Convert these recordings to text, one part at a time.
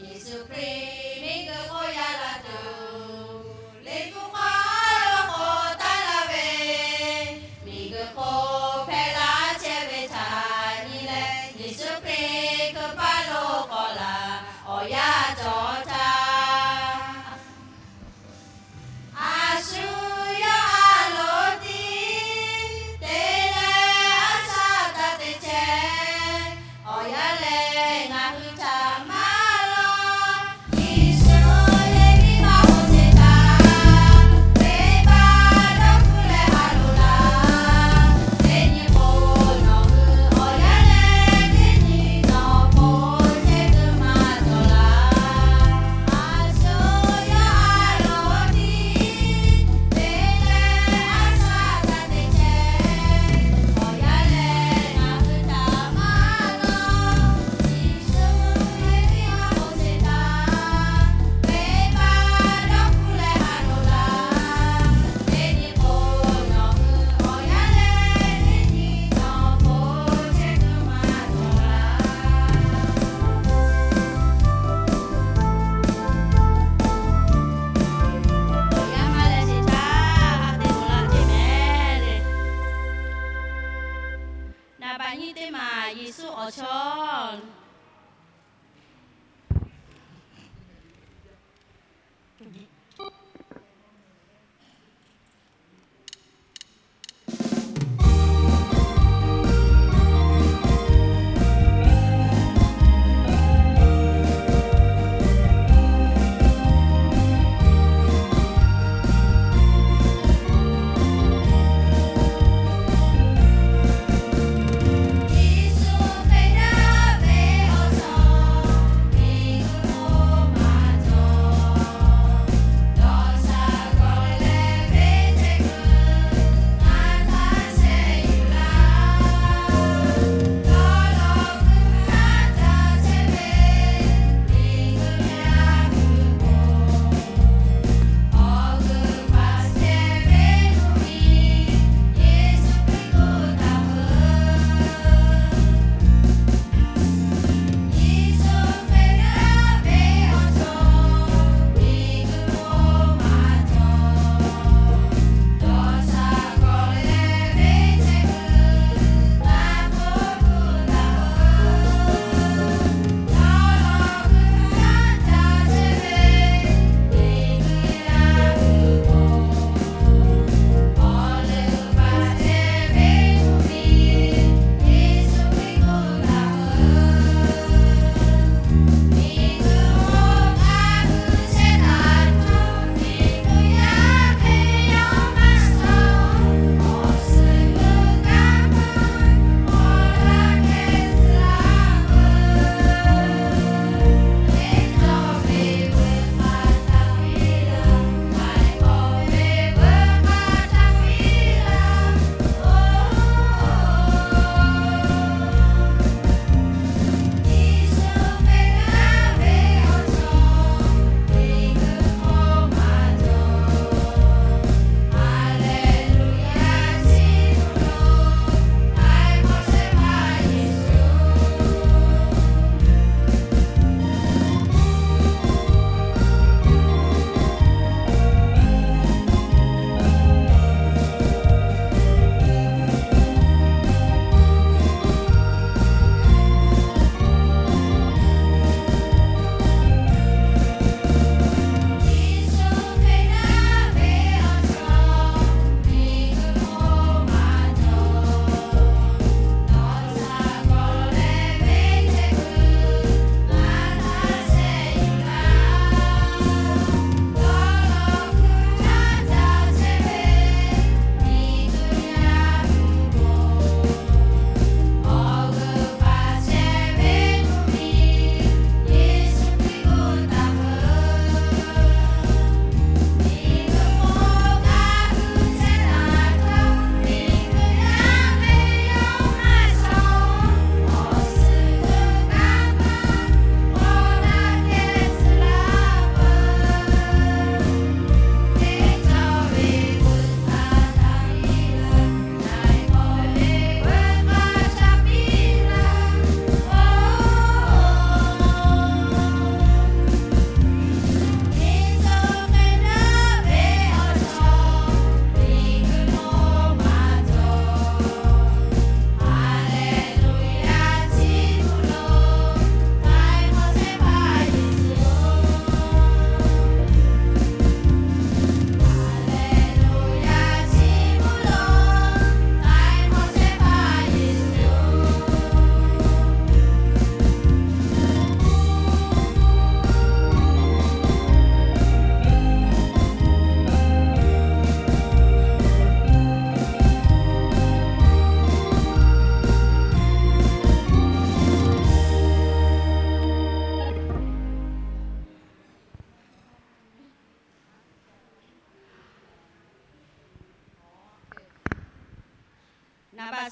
Yeˍsuˆ Hkriꞈ miˬguiˬ hk'oˆ yaˇ la tuˬ, Liꞈ hpu hk'aw lo k'awꞈ taˍ laˇ ve, miˬguiˬ hk'oˆ hpehꞈ la chehˇ ve htaꞈ nyi leh, Yeˍsuˆ Hkriꞈ hkui paˇ lo k'awꞈ laˬ awˬ yanˇ cawˬ htaˇ, a shu yawˇ a loˍ tiˉ te leh a shaꞈ taˇ te chehˇ. Awˬ yanˇ lehˬ ngaˬ hui htaꞈ maˇ lawˇ. Yeˍsuˆ lehˬ miˇ ma oˇ teˇ htaˇ, venˇbaˆ dawˇ hpfuhˇ leh ha loꞈ laˇ. Teˇ nyi k'o nawˬ hui awˬ yanˇ lehˬ teˇ nyi nawˬ k'o chehˇ kuiˬ maˇ cawˬ laˇ. A shu yawˇ a loˍ tiˉ te leh a shaꞈ taˇ te chehˇ. Awˬ yanˇ lehˬ ngaˬ hui htaꞈ maˇ lawˇ. Yeˍsuˆ lehˬ miˇ ma oˇ teˇ htaˇ, venˇbaˆ dawˇ hpfuhˇ leh ha loꞈ laˇ. Teˇ nyi k'o nawˬ hui awˬ yanˇ lehˬ teˇ nyi nawˬ k'o chehˇ kuiˬ maˇ cawˬ laˇ. Awˬ yanˇ maˇ leh sheˍ htaˇ, a te loˍ la ceˇ mehˍ le. Naˍ baꞈ nyiˇ teˇ maˬ Yeˍsuˆ awˬ chawˇ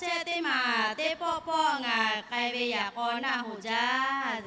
chehˇ teˇ maˬ teˇ pawˆ pawˆ ngaˬ k'ai ve yaꞈ k'aw naˆ hoꞈ jaˇ.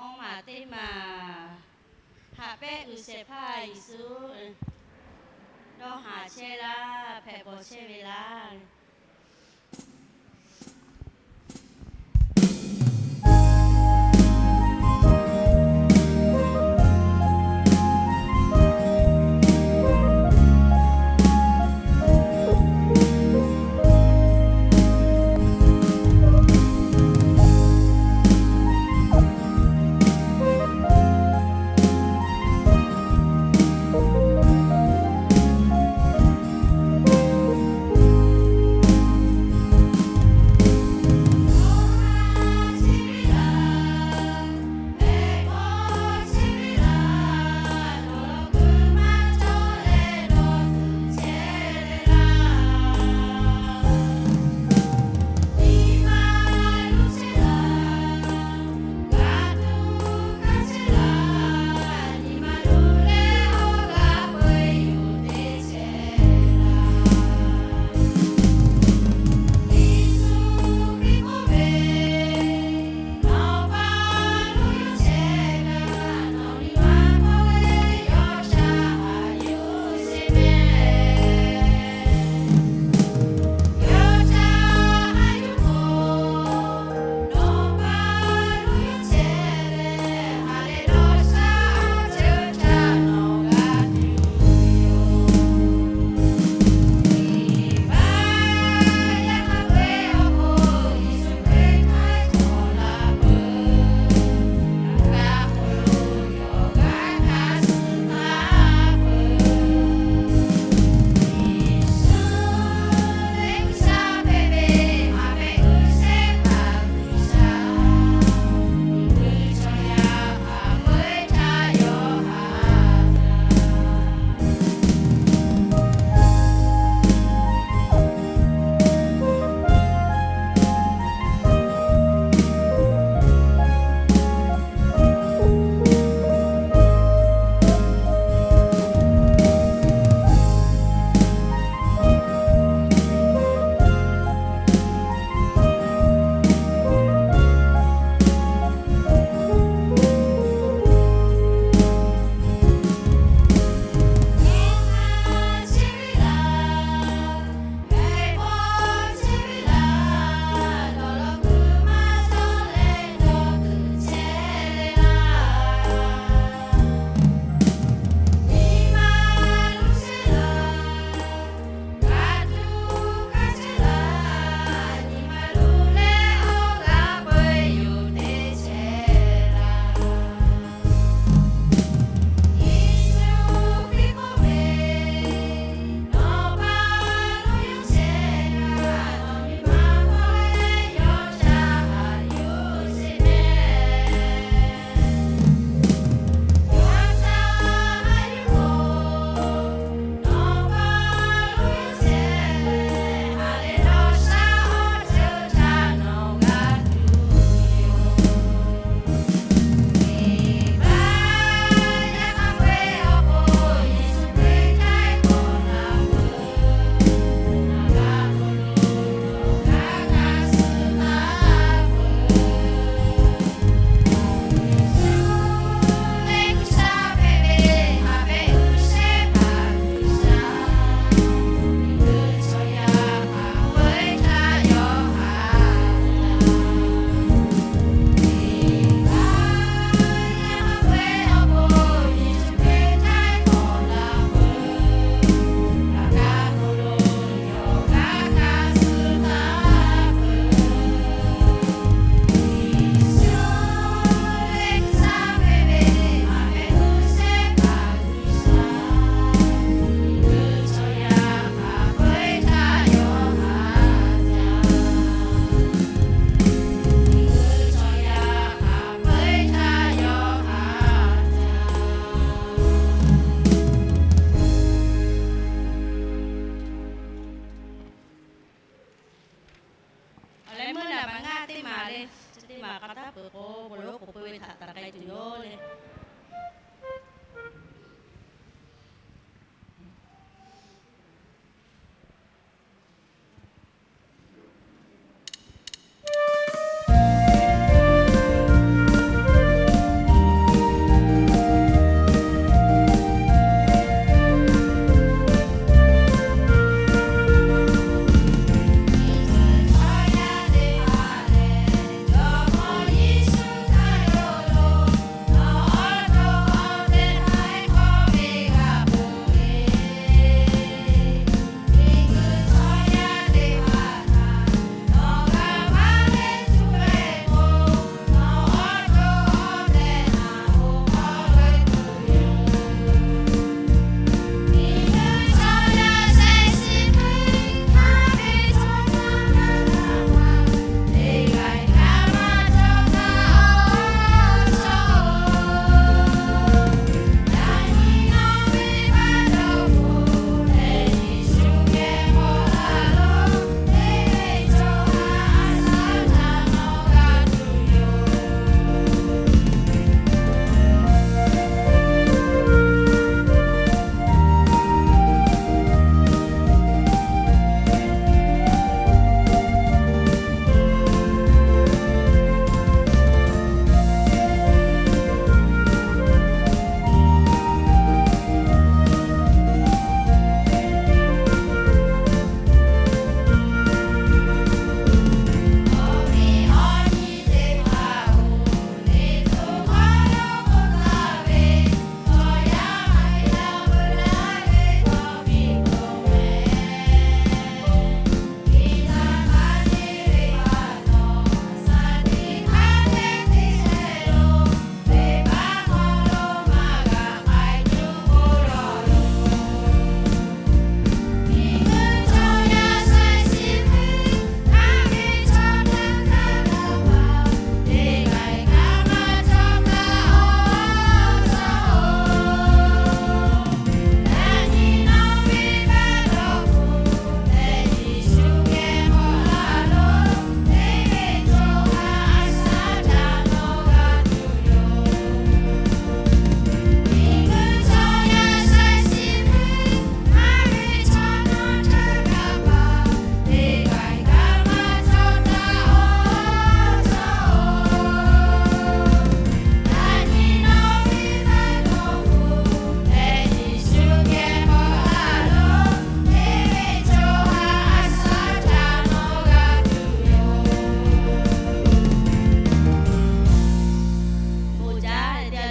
Awˬ maˬ teˇ maˬ haꞈ pehnˇ uiˍ shehˍ hpaˇ Yeˍsuˆ dawˇ haˍ chehˇ laˇ, hpehꞈ bawˬ chehˇ ve laˇ.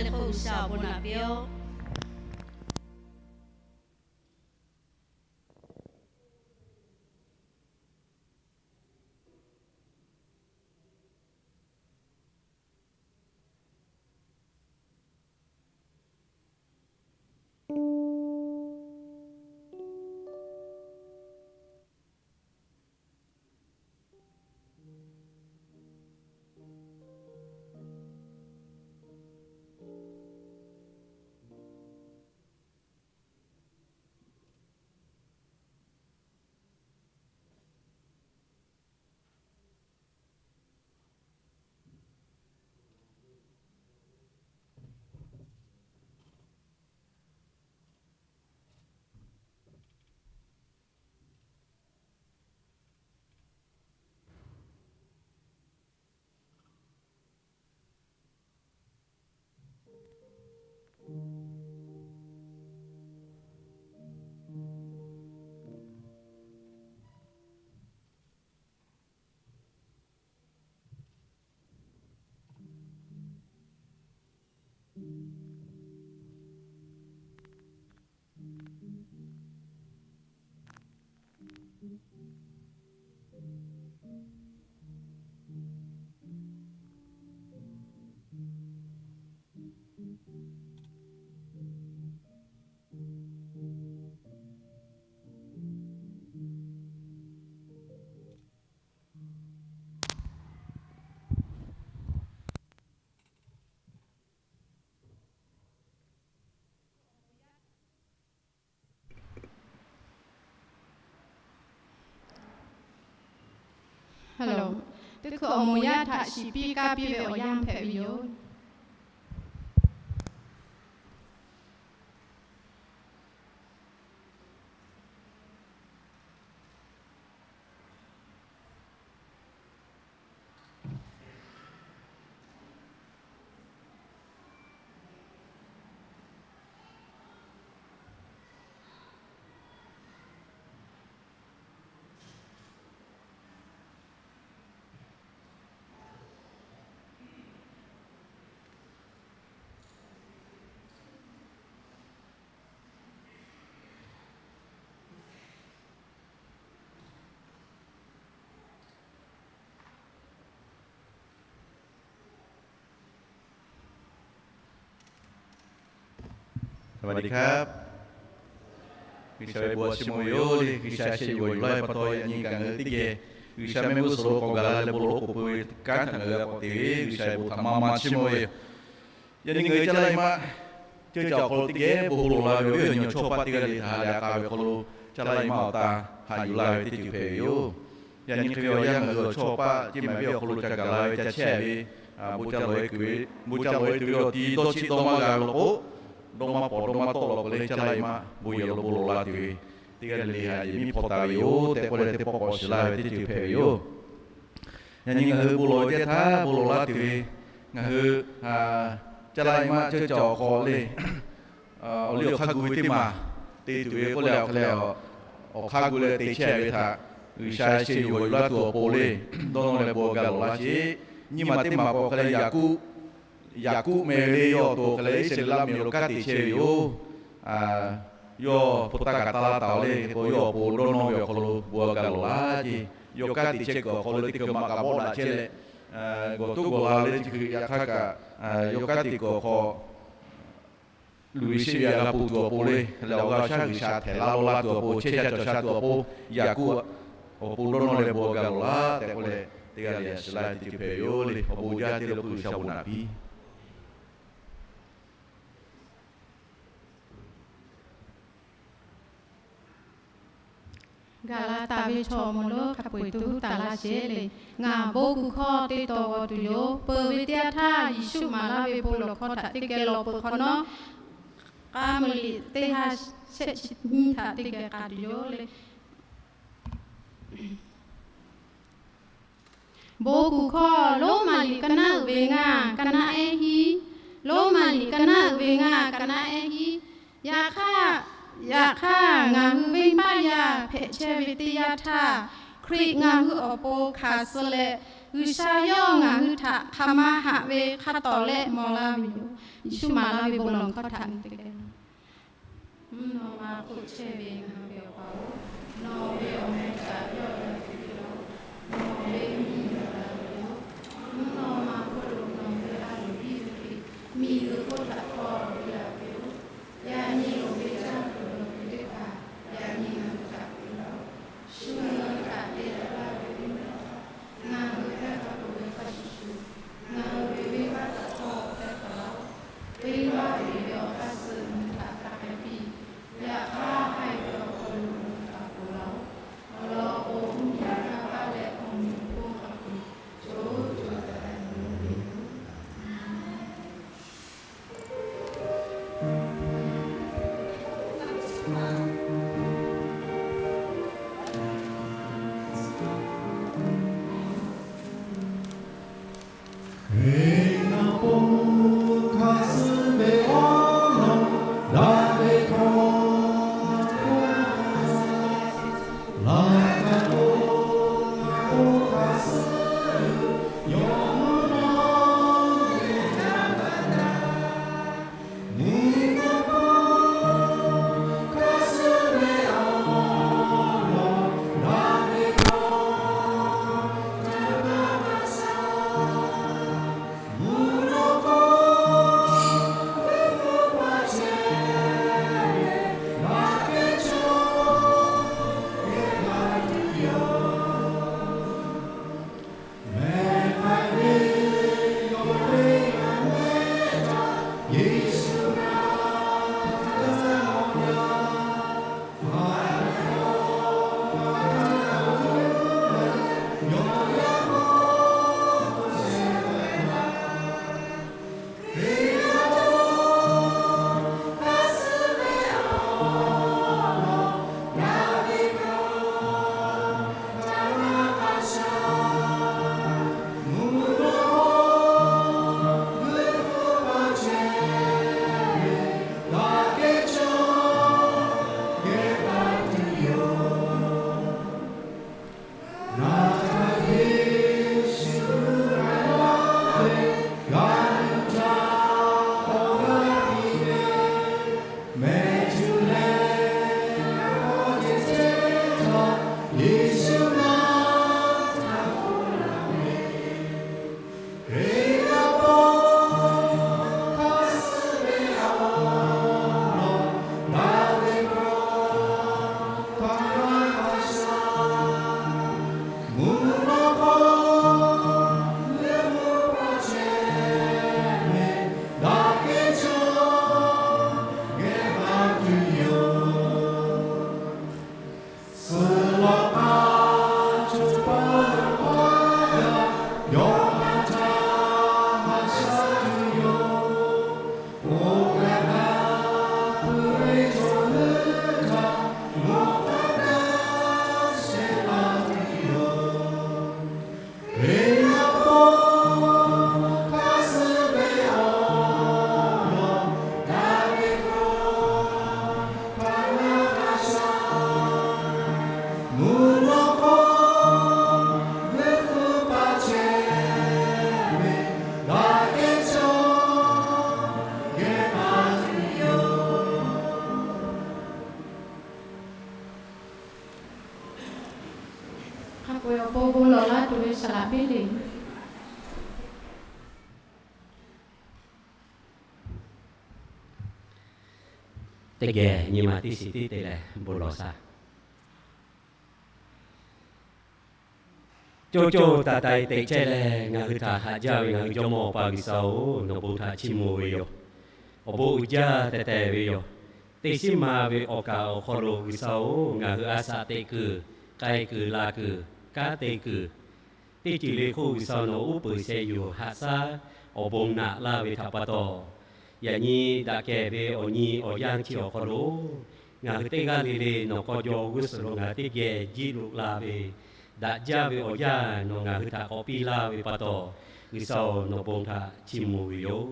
le k'o, G'uiˬsha awˬ bon naꞈ piˇ-oˆ. Teˇ hkui awˬ moˍ yaˇ htaꞈ shiˍ piˇ kaˇ piˇ ve awˬ yanˇ hpehꞈ ve yoˬ. Saˍ vaˍ diˍ hkaˇ, G'uiˬsha ve bon chiˇ mvuh ve yoˬ le. G'uiˬsha shehˆ yuˬ g'awˬ yuˬ laˇ ve pa taw, yaꞈ nyi kaꞈ ngaˬ hui teˇ geh G'uiˬsha mehˆ g'uˇ suhˍ lo k'awꞈ gaˬ la leh bon lawˬ k'oˍ pui ve kanˉ htaꞈ ngaˬ hui g'a k'awꞈ te ve, G'uiˬsha ve bon htaꞈ maˇ maˇ chiˇ mvuh ve yoˬ. Yaꞈ nyi ngaˬ hui Caˇ laˇ nyi ma ceuˇ caˬ awˬ hk'aw lo teˇ geh bon lawˬ la ve awˬ viˉ awˬ nyi awˬ chawˇ paˆ teˇ g'aˇ le htaꞈ ha leh a k'a ve awˬ hk'aw lo, Caˇ laˇ nyi ma awˬ ta haꞈ yuˬ laˇ ve teˇ ceuˬ hpehꞈ ve yoˬ. Yaꞈ nyi hk'e ve awˬ yanˇ ngaˬ hui awˬ chawˇ paˆ ceˇ maˍ ve awˬ hk'aw lo ca gaˬ la ve ca chehˇ ve, bon ca lawˬ e kuiˬ ve, bon ca lawˬ e tuˬ ve awˬ ti dawˇ cheˆ dawˇ maˇ g'a ve law k'o, dawˇ maˇ pawˍ dawˇ maˇ tawˆ law k'o leh, Caˇ laˇ nyi ma bon yehˬ lo bon lawˬ la tuˬ ve teˇ g'aˇ le le haꞈ yehˬ miˉ hpaw taˍ ve yoˬ tehꞈ k'oˆ leh, teˇ pawˆ k'awꞈ shiˍ laˇ ve teˇ ceuˬ hpehꞈ ve yoˬ. Yaꞈ nyi ngaˬ hui bon lawˬ ve teˇ htaˇ bon lawˬ la tuˬ ve, ngaˬ hui Caˇ laˇ nyi ma ceuˇ caˬ awˬ hk'aw le, awˬ liˇ awˬ hk'aˇ gu ve teˇ maˬ te tuˬ ve k'oˆ leh, awˬ hk'aˇ leh awˬ hk'aˇ gu leh te chehˇ ve htaꞈ G'uiˬsha shehˆ yuˬ g'awˬ yuˬ laˇ tuˬ awˬ pon le, dawˇ nawˇ leh bon g'a lawˬ laˇ sheˍ. Nyiˇ maˬ teˇ maˬ k'o hk'e leh Yaˍkoˆ, Yaˍkoˆ meh ve le, yawˇ awˬ to hk'e leh Iˉsaˍreˍlaˆ miˬ lo kanˉ te chehˇ ve yoˬ. Yawˇ hpu taˇ kaꞈ taˇ laˇ taˍ-oˬ le k'o, yawˇ awˬ pon dawˇ nawˇ ve awˬ hk'aw lo bon g'a lawˬ laˇ ceˇ. Yawˇ kanˉ te chehˇ kuiˬ awˬ hk'aw lo teˇ hkui maꞈ kaꞈ bawˆ daꞈ chehˇ leh, gawˬ toˉ gawˬ la le teˇ hkui yaꞈ hk'aˇ kaꞈ, yawˇ kanˉ te kuiˬ awˬ hk'aw luˬ ve sheˆ ve a g'a pon tuˬ awˬ pon le, leh awˬ g'aˇ shaˉ G'uiˬsha htehꞈ laˇ lawˇ laˇ tuˬ awˬ pon, chehˇ sha cawˬ sha tuˬ awˬ pon, Yaˍkoˆ awˬ pon dawˇ nawˇ leh bon g'a lawˬ laˇ tehꞈ k'oˆ leh, teˇ g'aˇ le le a shiˍ laˇ ve teˇ ceuˬ hpehꞈ ve yoˬ le. Awˬ bon jaˇ te le k'o, G'uiˬsha bon naꞈ piˇ. Gaˍlaˍtaˍ ve chaw awˬ moˍ lonˉ hk'a peu-eˬ tuˬ taˍ laˇ sheˍ le. Ngaˬ bon kuˬ hkawˇ teˇ taw g'aw tuˬ yoˬ. Peuˬ ve teˇ yanˇ htaˇ, Yeˍsuˆ maˍ laˇ ve bon lawˬ hkawˇ htaꞈ teˇ geh lawˬ peuˬ hk'awꞈ nawˉ, k'a meuˍ liꞈ teˇ ha shehˆ chi nyiˇ htaꞈ teˇ geh k'a tuˬ yoˬ le. Bon kuˬ hkawˇ, Roˉmaꞈ liꞈ ka naˉ uiˍ ve ngaˇ, ka naˉ ehˉ hiˉ. Roˉmaꞈ liꞈ ka naˉ uiˍ ve ngaˇ, ka naˉ ehˉ hiˉ. Yaꞈ hk'aˇ, yaꞈ hk'aˇ, ngaˬ hui venˇbaˆ yaˇ hpehꞈ chehˇ ve teˇ yanˇ htaˇ, Hkriꞈ ngaˬ hui awˬ pon hkanˍ suh leh, G'uiˬsha yawˇ ngaˬ hui htaꞈ hk'aˬ ma haꞈ ve hk'a tawˍ leh maw laˇ ve yoˬ. Yeˍsuˆ maˍ laˇ ve bon lawˬ hkawˇ htaꞈ nyi teˇ geh, mvuhˇ naw ma hk'oˆ chehˇ ve ngaˬ hui ve Awˬ pa-oˬ, nawˬ ve awˬ meh htaꞈ yawˆ la tuˬ ve yoˬ. Nawˬ ve miˬ yaꞈ la ve yoˬ. Mvuhˇ naw ma hk'oˆ lo nawˬ ve a loˍ piˇ ve hk'e, miˬ guiˬ hk'oˆ htaꞈ htawˇ piˇ laˇ ve yoˬ. Yaꞈ nyi awˬ ve caˇ tuˬ nawˬ hui teˇ hpaˍ yaꞈ nyi ngaˬ hui htaꞈ piˇ laˇ-oˆ. Shu ngaˬ hui htaꞈ te yaꞈ laˇ ve teˇ maˬ htaꞈ ngaˬ hui htaꞈ hk'a peuˬ ve hk'a shuˍ shuˍ, ngaˬ hui ve venˇbaˆ htaꞈ htawˇ hpehˇ taˍ laˇ-oˆ. Venˇbaˆ uiˍ ve awˬ hk'aˇ suh ngaˬ hui htaꞈ hk'a hpehꞈ piˇ. Yaꞈ hk'aˇ, haiˬ ve awˬ hk'aw lo ngaˬ hui htaꞈ ponˬ laˇ-oˆ. Awˬ lawn k'o, mvuhˇmiˬ kanˇ paˆ leh awˬ meꞈ awˬ hponˇ hk'a peuˬ co co taiˍ taiˍ loˍ ve yoˬ. Hk'a peu-eˬ awˬ pon bon lawˬ laˇ tuˬ ve saˍ laꞈ piˇ le. Teˇ geh nyi ma teˇ shiˍ tiˉ te leh bon lawˬ shaˍ. Cawˇ cawˇ taiˍ taiˍ teꞈ chehˇ leh ngaˬ hui htaꞈ haꞈ jaˇ ve ngaˬ hui Jawˇmawˇ Awˬ pa G'uiˬsha-oˬ, nawˬ bon htaꞈ chiˇ mvuh ve yoˬ. Awˬ bon uiˍ jaˇ teh teh ve yoˬ. Teˇ shiˉ ma ve awˬ kaˍ awˬ hk'aw lo G'uiˬsha-oˬ, ngaˬ hui a shaꞈ teꞈ kuiˬ, k'ai kuiˬ, la kuiˬ, kanˉ te kuiˬ, teˇ ceuˬ le hk'oˆ G'uiˬsha nawˬ uˉ peunˍ sheh yuˬ haꞈ shaˉ awˬ bon naꞈ laˇ ve htaꞈ pa taw, yaꞈ nyi daꞈ kehˬ ve awˬ nyi awˬ yanˇ chi awˬ hk'aw lo ngaˬ hui teˇ g'aˇ le le nawˬ k'aw jaw g'uˇ suhˍ lo ngaˬ hui teˇ geh jiˇ loꞈ la ve, daꞈ jaˇ ve awˬ yanˇ nawˬ ngaˬ hui htaꞈ k'awꞈ piˇ laˇ ve pa taw, G'uiˬsha-oˬ, nawˬ bon htaꞈ chiˇ mvuh ve yoˬ.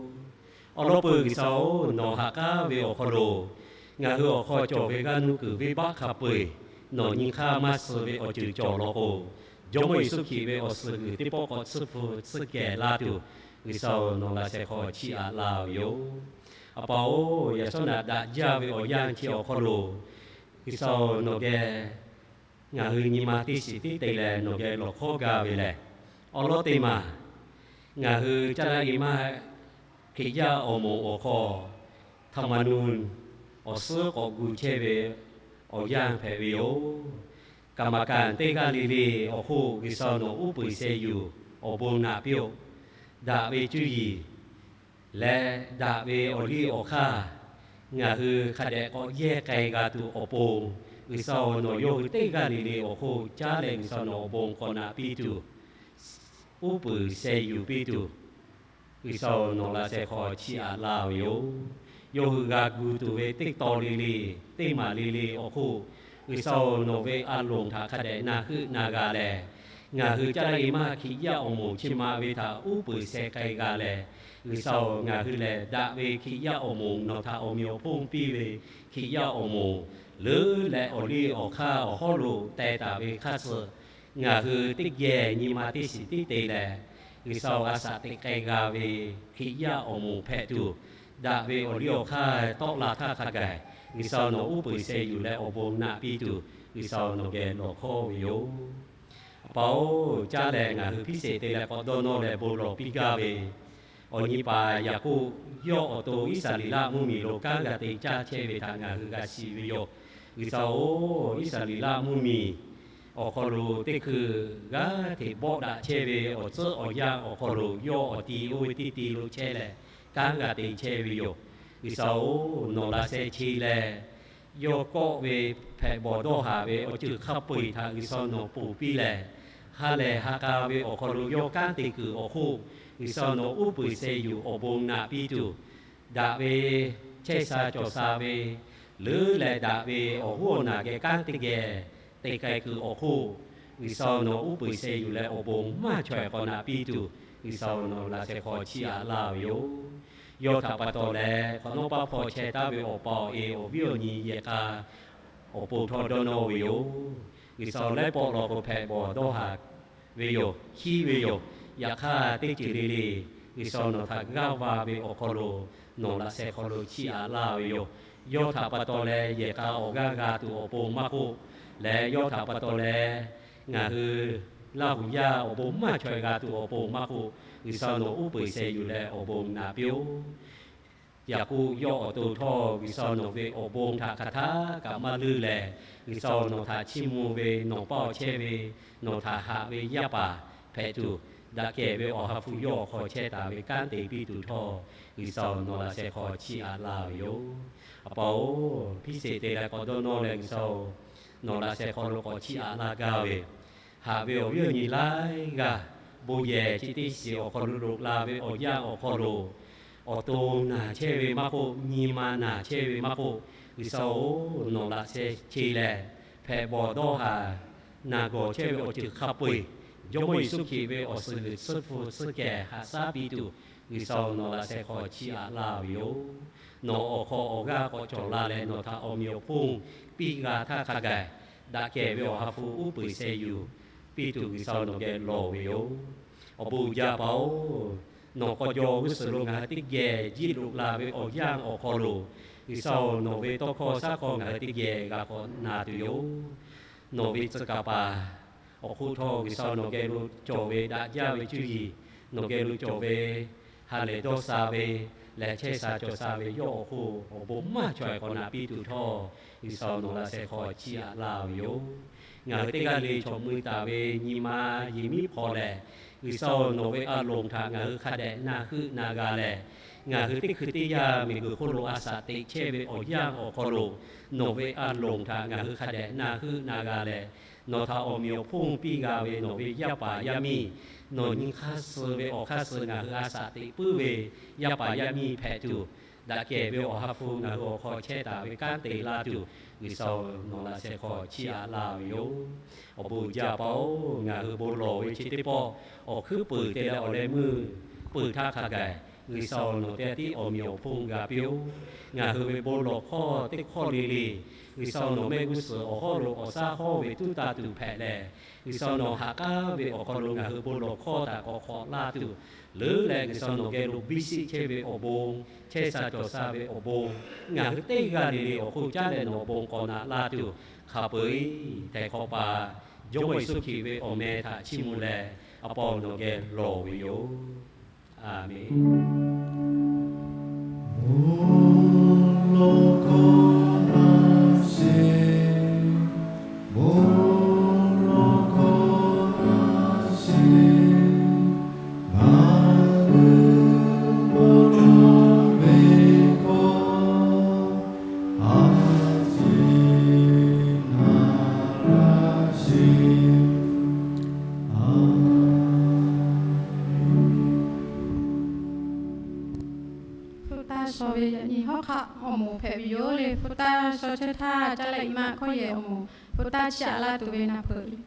Awˬ lawn peuˬ G'uiˬsha-oˬ, nawˬ ha k'aˉ ve awˬ hk'aw lo ngaˬ hui awˬ hk'aw cawˬ ve g'aˇ nuˇ kuiˬ venˇbaˆ hk'a peu-eˬ nawˬ nyi hk'aˇ maˇ suh ve awˬ ceuˬ cawˬ law k'o, Jawˇmawˇ Yeˍsuˆ Hkriꞈ ve awˬ suhˍ g'uiˬ teˇ pawˆ k'awꞈ tsuhˇ hpu tsuhˇ kehˬ laˇ tuˬ, G'uiˬsha-oˬ, nawˬ laꞈ sheh hk'aw chiˇ aꞈ laˇ ve yoˬ. A pa-oˬ, yaꞈ shawˉ naꞈ daꞈ jaˇ ve awˬ yanˇ chi awˬ hk'aw lo, G'uiˬsha-oˬ, nawˬ geh ngaˬ hui nyi ma teˇ shiˍ tiˉ te leh nawˬ geh lawˬ hkawˇ gaˇ ve lehˬ, awˉ lawˉ teˇ maˬ ngaˬ hui caˇ laˇ e maˇ Hkriꞈ yaˇ awˬ moˍ awˬ hk'aw, htaꞈ maˍ nuˇ awˬ suhˉ k'awꞈ gu chehˇ ve awˬ yanˇ hpehꞈ ve yoˬ. Kaˍ maˍ kaˍ teˇ g'aˇ le le awˬ hk'oˆ G'uiˬsha nawˬ uˉ peunˍ sheh yuˬ awˬ bon naꞈ piˇ-oˆ. Daꞈ ve cuˇ yiˍ leh daꞈ ve awˬ liˇ awˬ hk'aˇ ngaˬ hui hk'a dehꞈ k'awꞈ yehˇ k'ai g'a tuˬ awˬ pon, G'uiˬsha-oˬ, nawˬ yawˇ hui teˇ g'aˇ le le awˬ hk'oˆ caˉ leh G'uiˬsha nawˬ awˬ bon k'awꞈ naꞈ piˇ tuˬ, uˉ peunˍ sheh yuˬ piˇ tuˬ, G'uiˬsha-oˬ, nawˬ laꞈ sheh hk'aw chiˇ aꞈ laˇ ve yoˬ. Yawˇ hui g'a gu tuˬ ve teˇ taw le le, teˇ maˬ le le awˬ hk'oˆ, G'uiˬsha-oˬ, nawˬ ve a loˍ htaꞈ hk'a dehꞈ na heuˆ na g'a leh, ngaˬ hui caˇ laˇ e maˇ Hkriꞈ yaˇ awˬ moˍ chi ma ve htaꞈ uˉ peunˍ sheh k'ai g'a leh, G'uiˬsha-oˬ, ngaˬ hui lehˬ daꞈ ve Hkriꞈ yaˇ awˬ moˍ nawˬ htaꞈ awˬ meꞈ awˬ hponˇ piˇ ve Hkriꞈ yaˇ awˬ moˍ leuˉ leh awˬ liˇ awˬ hk'aˇ awˬ hawˉ lo teh taˍ ve hk'aˇ suh, ngaˬ hui teˇ geh nyi ma teˇ shiˍ tiˉ te leh, G'uiˬsha-oˬ, a shaꞈ teꞈ k'ai g'a ve Hkriꞈ yaˇ awˬ moˍ hpehꞈ tuˬ, daꞈ ve awˬ liˇ awˬ hk'aˇ tawˆ la htaˇ hk'a gaˬ, G'uiˬsha nawˬ uˉ peunˍ sheh yuˬ leh awˬ bon naꞈ piˇ tuˬ, G'uiˬsha nawˬ geh lawˬ hkawˇ ve yoˬ. A pa-oˬ, caˇ leh ngaˬ hui hpiˇ sheˍ te leh k'awꞈ dawˇ nawˇ leh bon lawˬ piˇ gaˇ ve awˬ nyi paˍ Yaˍkoˆ yawˇ awˬ to Iˉsaˍreˍlaˆ mvuhˇmiˬ lo kanˉ g'a te caˇ chehˇ ve htaꞈ ngaˬ hui g'a shiˍ ve yoˬ. G'uiˬsha-oˬ, Iˉsaˍreˍlaˆ mvuhˇmiˬ awˬ hk'aw lo teˇ hkui g'aˇ hteꞈ bawˆ daꞈ chehˇ ve awˬ tcuhˉ awˬ yanˇ awˬ hk'aw lo yawˇ awˬ ti oˇ ve teˇ ti lo chehˇ leh kanˉ g'a te chehˇ ve yoˬ. G'uiˬsha-oˬ, nawˬ laꞈ sheh che leh, yawˇ kawˆ ve hpehꞈ bawˬ dawˇ haˍ ve awˬ ceuˬ hk'a peu-eˬ htaꞈ G'uiˬsha nawˬ ponˬ piˇ lehˬ, ha lehˬ ha k'a ve awˬ hk'aw lo yawˇ kanˉ te kuiˬ awˬ hk'oˆ, G'uiˬsha nawˬ uˉ peunˍ sheh yuˬ awˬ bon naꞈ piˇ tuˬ, daꞈ ve chehˇ sha cawˬ sha ve leuˉ leh daꞈ ve awˬ hoˉ awˬ naˬ geh kanˉ teˇ geh te k'ai kuiˬ awˬ hk'oˆ, G'uiˬsha nawˬ uˉ peunˍ sheh yuˬ leh awˬ bon maˇ chaweh k'awꞈ naꞈ piˇ tuˬ, G'uiˬsha nawˬ laꞈ sheh hk'aw chiˇ aꞈ laˇ ve yoˬ. Yawˇ htaꞈ pa taw leh hk'awꞈ nawˉ paˇ hpaw chehˇ taˉ ve awˬ pa awˬ e awˬ viˉ awˬ nyi yehˬ k'a awˬ pon htawˇ dawˇ nawˇ ve yoˬ. G'uiˬsha lehˉ pawˆ law k'o hpehꞈ bawˬ dawˇ haˍ ve yoˬ, hkiˉ ve yoˬ. Yaꞈ hk'aˇ teˇ ceuˬ le le G'uiˬsha nawˬ htaꞈ g'aˇ va ve awˬ hk'aw lo nawˬ laꞈ sheh hk'aw lo chiˇ aꞈ laˇ ve yoˬ. Yawˇ htaꞈ pa taw leh yehˬ k'a awˬ g'aˇ g'a tuˬ awˬ pon maˇ k'oˆ, leh yawˇ htaꞈ pa taw leh ngaˬ hui Laˇ huˍ yaˇ awˬ bon maˇ chaweh g'a tuˬ awˬ pon maˇ k'oˆ, G'uiˬsha nawˬ uˉ peunˍ sheh yuˬ leh awˬ bon naꞈ piˇ-oˆ. Yaˍkoˆ yawˇ awˬ to htawˇ G'uiˬsha nawˬ ve awˬ bon htaꞈ hk'aˬ htaˇ kaꞈ maˇ leuˆ leh, G'uiˬsha nawˬ htaꞈ chiˇ mvuh ve, nawˬ paˇ awˬ chehˇ ve, nawˬ htaꞈ haꞈ ve yaˇ paˍ hpehꞈ tuˬ, daꞈ kehˬ ve Awˬ ha hpu yawˇ awˬ hk'aw chehˇ taˍ ve kanˉ te piˇ tuˬ htawˇ, G'uiˬsha nawˬ laꞈ sheh hk'aw chiˇ aꞈ laˇ ve yoˬ. A pa-oˬ, hpiˇ sheˍ te leh k'awꞈ dawˇ nawˇ leh G'uiˬsha-oˬ, nawˬ laꞈ sheh hk'aw lo k'awꞈ chiˇ aꞈ laˇ gaˇ ve, haꞈ ve awˬ viˉ awˬ nyi laiˉ g'aˇ bon yehˬ chi teˇ shiˍ awˬ hk'aw lo loꞈ la ve awˬ yanˇ awˬ hk'aw lo, awˬ to naˬ chehˇ ve maˇ k'oˆ, nyi ma naˬ chehˇ ve maˇ k'oˆ, G'uiˬsha-oˬ, nawˬ laꞈ sheh che leh hpehꞈ bawˬ dawˇ haˍ naˬ gawˬ chehˇ ve awˬ ceuˬ hk'a peu-eˬ, Jawˇmawˇ Yeˍsuˆ Hkriꞈ ve awˬ suhˍ g'uiˬ tsuhˇ hpu tsuhˇ kehˬ haꞈ shaˉ piˇ tuˬ, G'uiˬsha-oˬ, nawˬ laꞈ sheh hk'aw chiˇ aꞈ laˇ ve yoˬ. Nawˬ awˬ hk'aw awˬ g'aˇ k'awꞈ cawˬ la leh nawˬ htaꞈ awˬ meꞈ awˬ hponˇ piˇ g'a htaˇ hk'a gaˬ, daꞈ kehˬ ve Awˬ ha hpu uˉ peunˍ sheh yuˬ piˇ tuˬ G'uiˬsha nawˬ geh lawˬ ve yoˬ. Awˬ bon uiˍ jaˇ pa-oˬ, nawˬ k'aw jaw g'uˇ suhˍ lo ngaˬ hui teˇ geh jiˇ loꞈ la ve awˬ yanˇ awˬ hk'aw lo, G'uiˬsha-oˬ, nawˬ ve tawˇ hkawˇ shaˉ hkawˇ ngaˬ hui teˇ geh g'a k'awꞈ na tuˬ yoˬ. Nawˬ ve tcuh kaˍ paˍ awˬ hk'oˆ htawˇ G'uiˬsha nawˬ geh lo cawˬ ve daꞈ jaˇ ve cuˇ yiˍ, nawˬ geh lo cawˬ ve ha lehˬ dawˇ sha ve leh chehˇ sha cawˬ sha ve yawˇ awˬ hk'oˆ awˬ bon maˇ chaweh k'awꞈ naꞈ piˇ tuˬ htawˇ, G'uiˬsha nawˬ laꞈ sheh hk'aw chiˇ aꞈ laˇ ve yoˬ. Ngaˬ hui teˇ g'aˇ le chaw mui taˍ ve nyi ma yehˬ miˉ hpaw lehˬ, G'uiˬsha-oˬ, nawˬ ve a loˍ htaꞈ ngaˬ hui hk'a dehꞈ na heuˆ na g'a leh, ngaˬ hui teˇ hkui teˇ yanˇ miˬguiˬ hk'oˆ lo a shaꞈ teꞈ chehˇ ve awˬ yanˇ awˬ hk'aw lo, nawˬ ve a loˍ htaꞈ ngaˬ hui hk'a dehꞈ na heuˆ na g'a leh, nawˬ htaꞈ awˬ meꞈ awˬ hponˇ piˇ g'a ve nawˬ ve yaˇ paˍ yaˇ miˇ, nawˬ nyi hk'aˇ suh ve awˬ hk'aˇ suh ngaˬ hui a shaꞈ teꞈ puiˉ ve yaˇ paˍ yaˇ miˇ hpehꞈ tuˬ, daꞈ kehˬ ve Awˬ ha hpu ngaˬ hui awˬ hk'aw chehˇ taˍ ve kanˉ te laˇ tuˬ, G'uiˬsha-oˬ, nawˬ laꞈ sheh hk'aw chiˇ aꞈ laˇ ve yoˬ. Awˬ bon uiˍ jaˇ pa-oˬ, ngaˬ hui bon lawˬ ve chi teˇ pawˆ awˬ hkuiˉ peuˬ te leh awˬ leh meuˇ peuˬ htaˇ hk'a gaˬ G'uiˬsha-oˬ, nawˬ teˇ g'aˇ tiˉ awˬ meꞈ awˬ hponˇ g'a piˇ-oˆ. Ngaˬ hui ve bon lawˬ hkawˇ teˇ hkawˇ le le, G'uiˬsha-oˬ, nawˬ mehˆ g'uˇ suhˍ awˬ hawˉ lo awˬ shaˉ hawˇ ve tuˉ taˇ tuˬ hpehꞈ leh, G'uiˬsha-oˬ, nawˬ ha k'aˉ ve awˬ hk'aw lo ngaˬ hui bon lawˬ hkawˇ htaꞈ k'awꞈ hk'awꞈ laˇ tuˬ, leuˉ leh G'uiˬsha nawˬ geh lo biˇ shiˆ chehˇ ve awˬ bon, chehˇ sha cawˬ sha ve awˬ bon, ngaˬ hui teˇ g'aˇ le le awˬ hk'oˆ caˉ leh nawˬ bon k'awꞈ naꞈ laˇ tuˬ, hk'a peu-eˬ htaiˍ hk'awꞈ paˍ Jawˇmawˇ Yeˍsuˆ Hkriꞈ ve awˬ meh htaꞈ chiˇ mvuh leh, A pa-oˬ, nawˬ geh lawˬ ve yoˬ. Aˍmenˍ. Hpu taˇ shaw ve yaꞈ nyi hawˉ hk'aˆ awˬ moˍ hpehꞈ ve yoˬ le. Hpu taˇ shaw chehˇ htaˇ, caˇ leh i maˆ hkawˇ yehˬ awˬ moˍ hpu taˇ chiˇ aꞈ laˇ tuˬ ve naˬ hpeuꞈ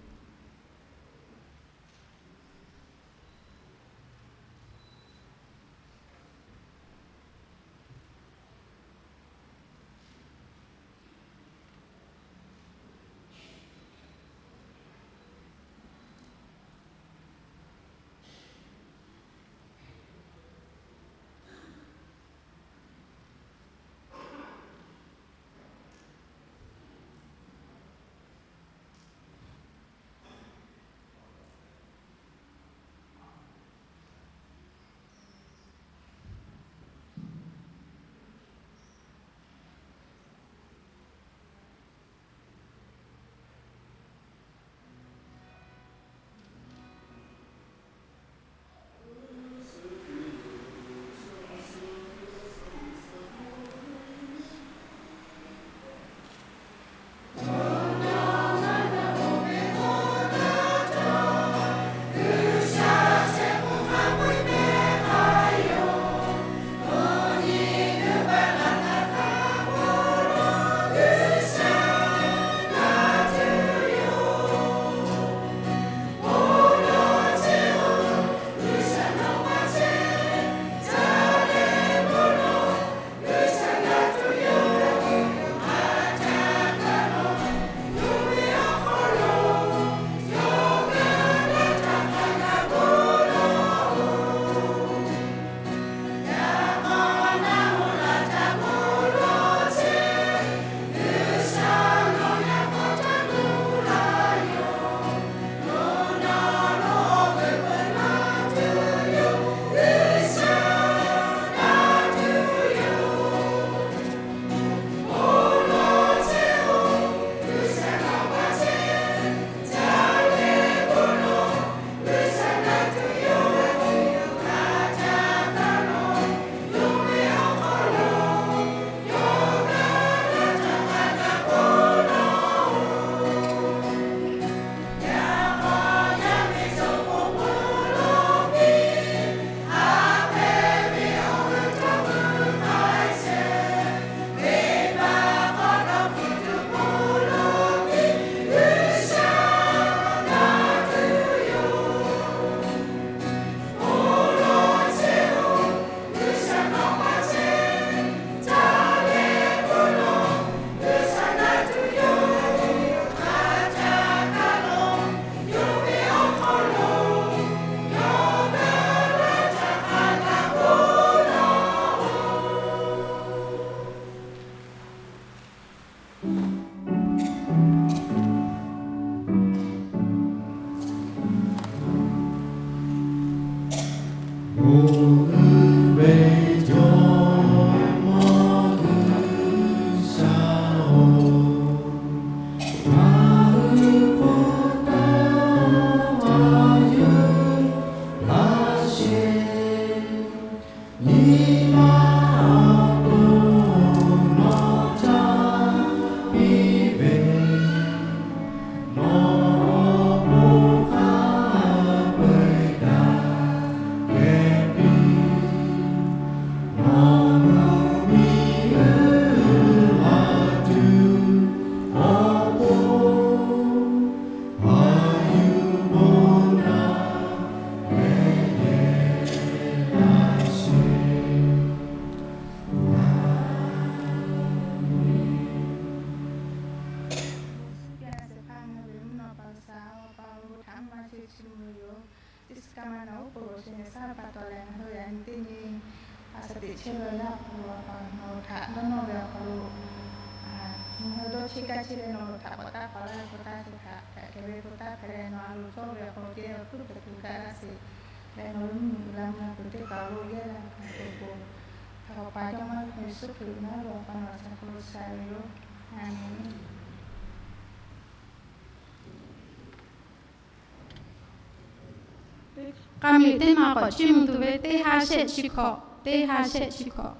Hk'e pa taw leh ngaˬ hui yaꞈ nyi teˇ nyi a shaꞈ teꞈ chehˇ ve Yaˇ hpu Awˬ pa nawˬ htaꞈ dawˇ nawˇ ve awˬ hk'aw lo, ngaˬ hui dawˇ cheˇ kaˇ cheˇ leh nawˬ htaꞈ k'awꞈ taˆ k'awꞈ laˇ ve k'o taˇ, chi htaꞈ hk'aˬ hk'e ve k'o taˇ hpehꞈ leh nawˬ a loˍ cawˇ ve awˬ hk'aw lo ceh awˬ hkuiˉ peuˬ tuˬ kaꞈ g'a sheˍ leh nawˬ ve mvuhˇ miˬ uiˍ la mvuhˇ la kuiˬ teˇ kaˬ lo yehˇ la hk'aˬ hk'e k'o, htaꞈ Awˬ pa Jawˇmawˇ Yeˍsuˆ Hkriꞈ naˉ ve awˬ pa nawˬ htaꞈ hk'aw lo sha ve yoˬ. Aˬ miˍ. K'a miˬ teˇ ma k'awꞈ chiˇ mvuh tuˬ ve teˇ ha shehˆ chi hkawꞈ, teˇ ha shehˆ chi hkawꞈ.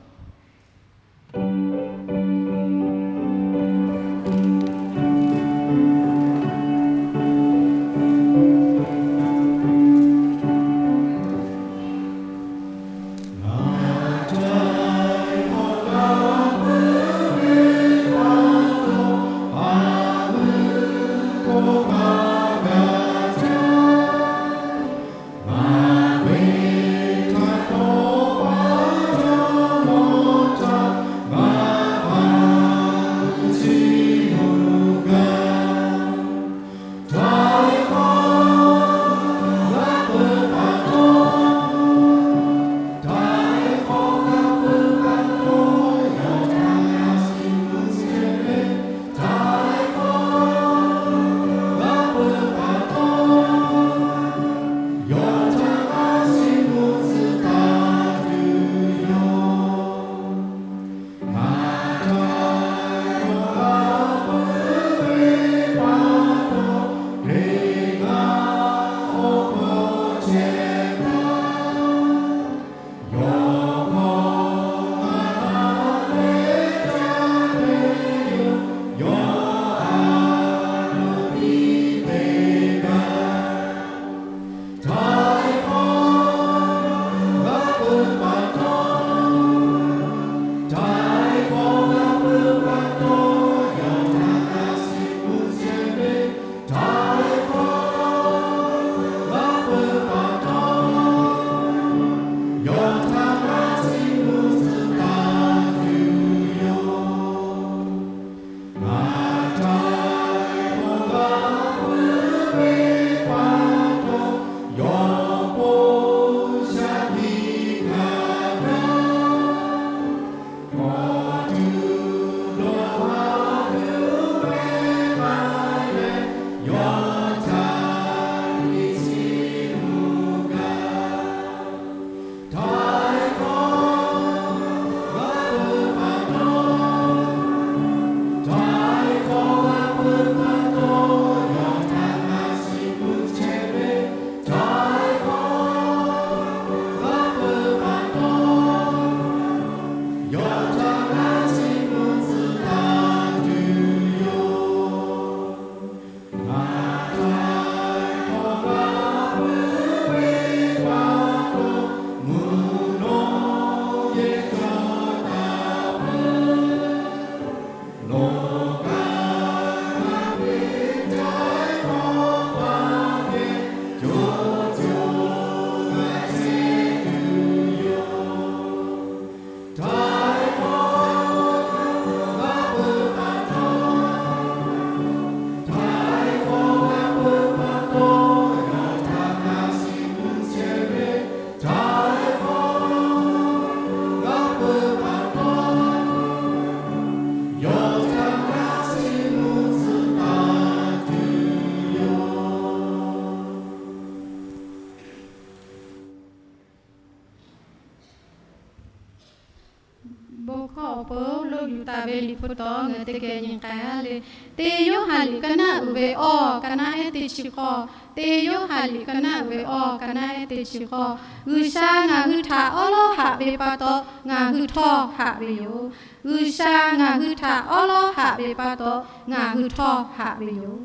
Bon hkawˇ awˬ pon lo yuˬ taˍ ve Liꞈ hpu taw ngaˬ hui teˇ geh nyi k'ai-a le. Teˇ Yoˇhanˬ liꞈ ka naˆ uiˍ ve awˇ ka naˆ ehˉ teˇ chi k'awˇ, Teˇ Yoˇhanˬ liꞈ ka naˆ uiˍ ve awˇ ka naˆ ehˉ teˇ chi k'awˇ. G'uiˬsha ngaˬ hui htaꞈ awˉ lawˉ haꞈ ve pa taw ngaˬ hui htawˇ haꞈ ve yoˬ. G'uiˬsha ngaˬ hui htaꞈ awˉ lawˉ haꞈ ve pa taw ngaˬ hui htawˇ haꞈ ve yoˬ.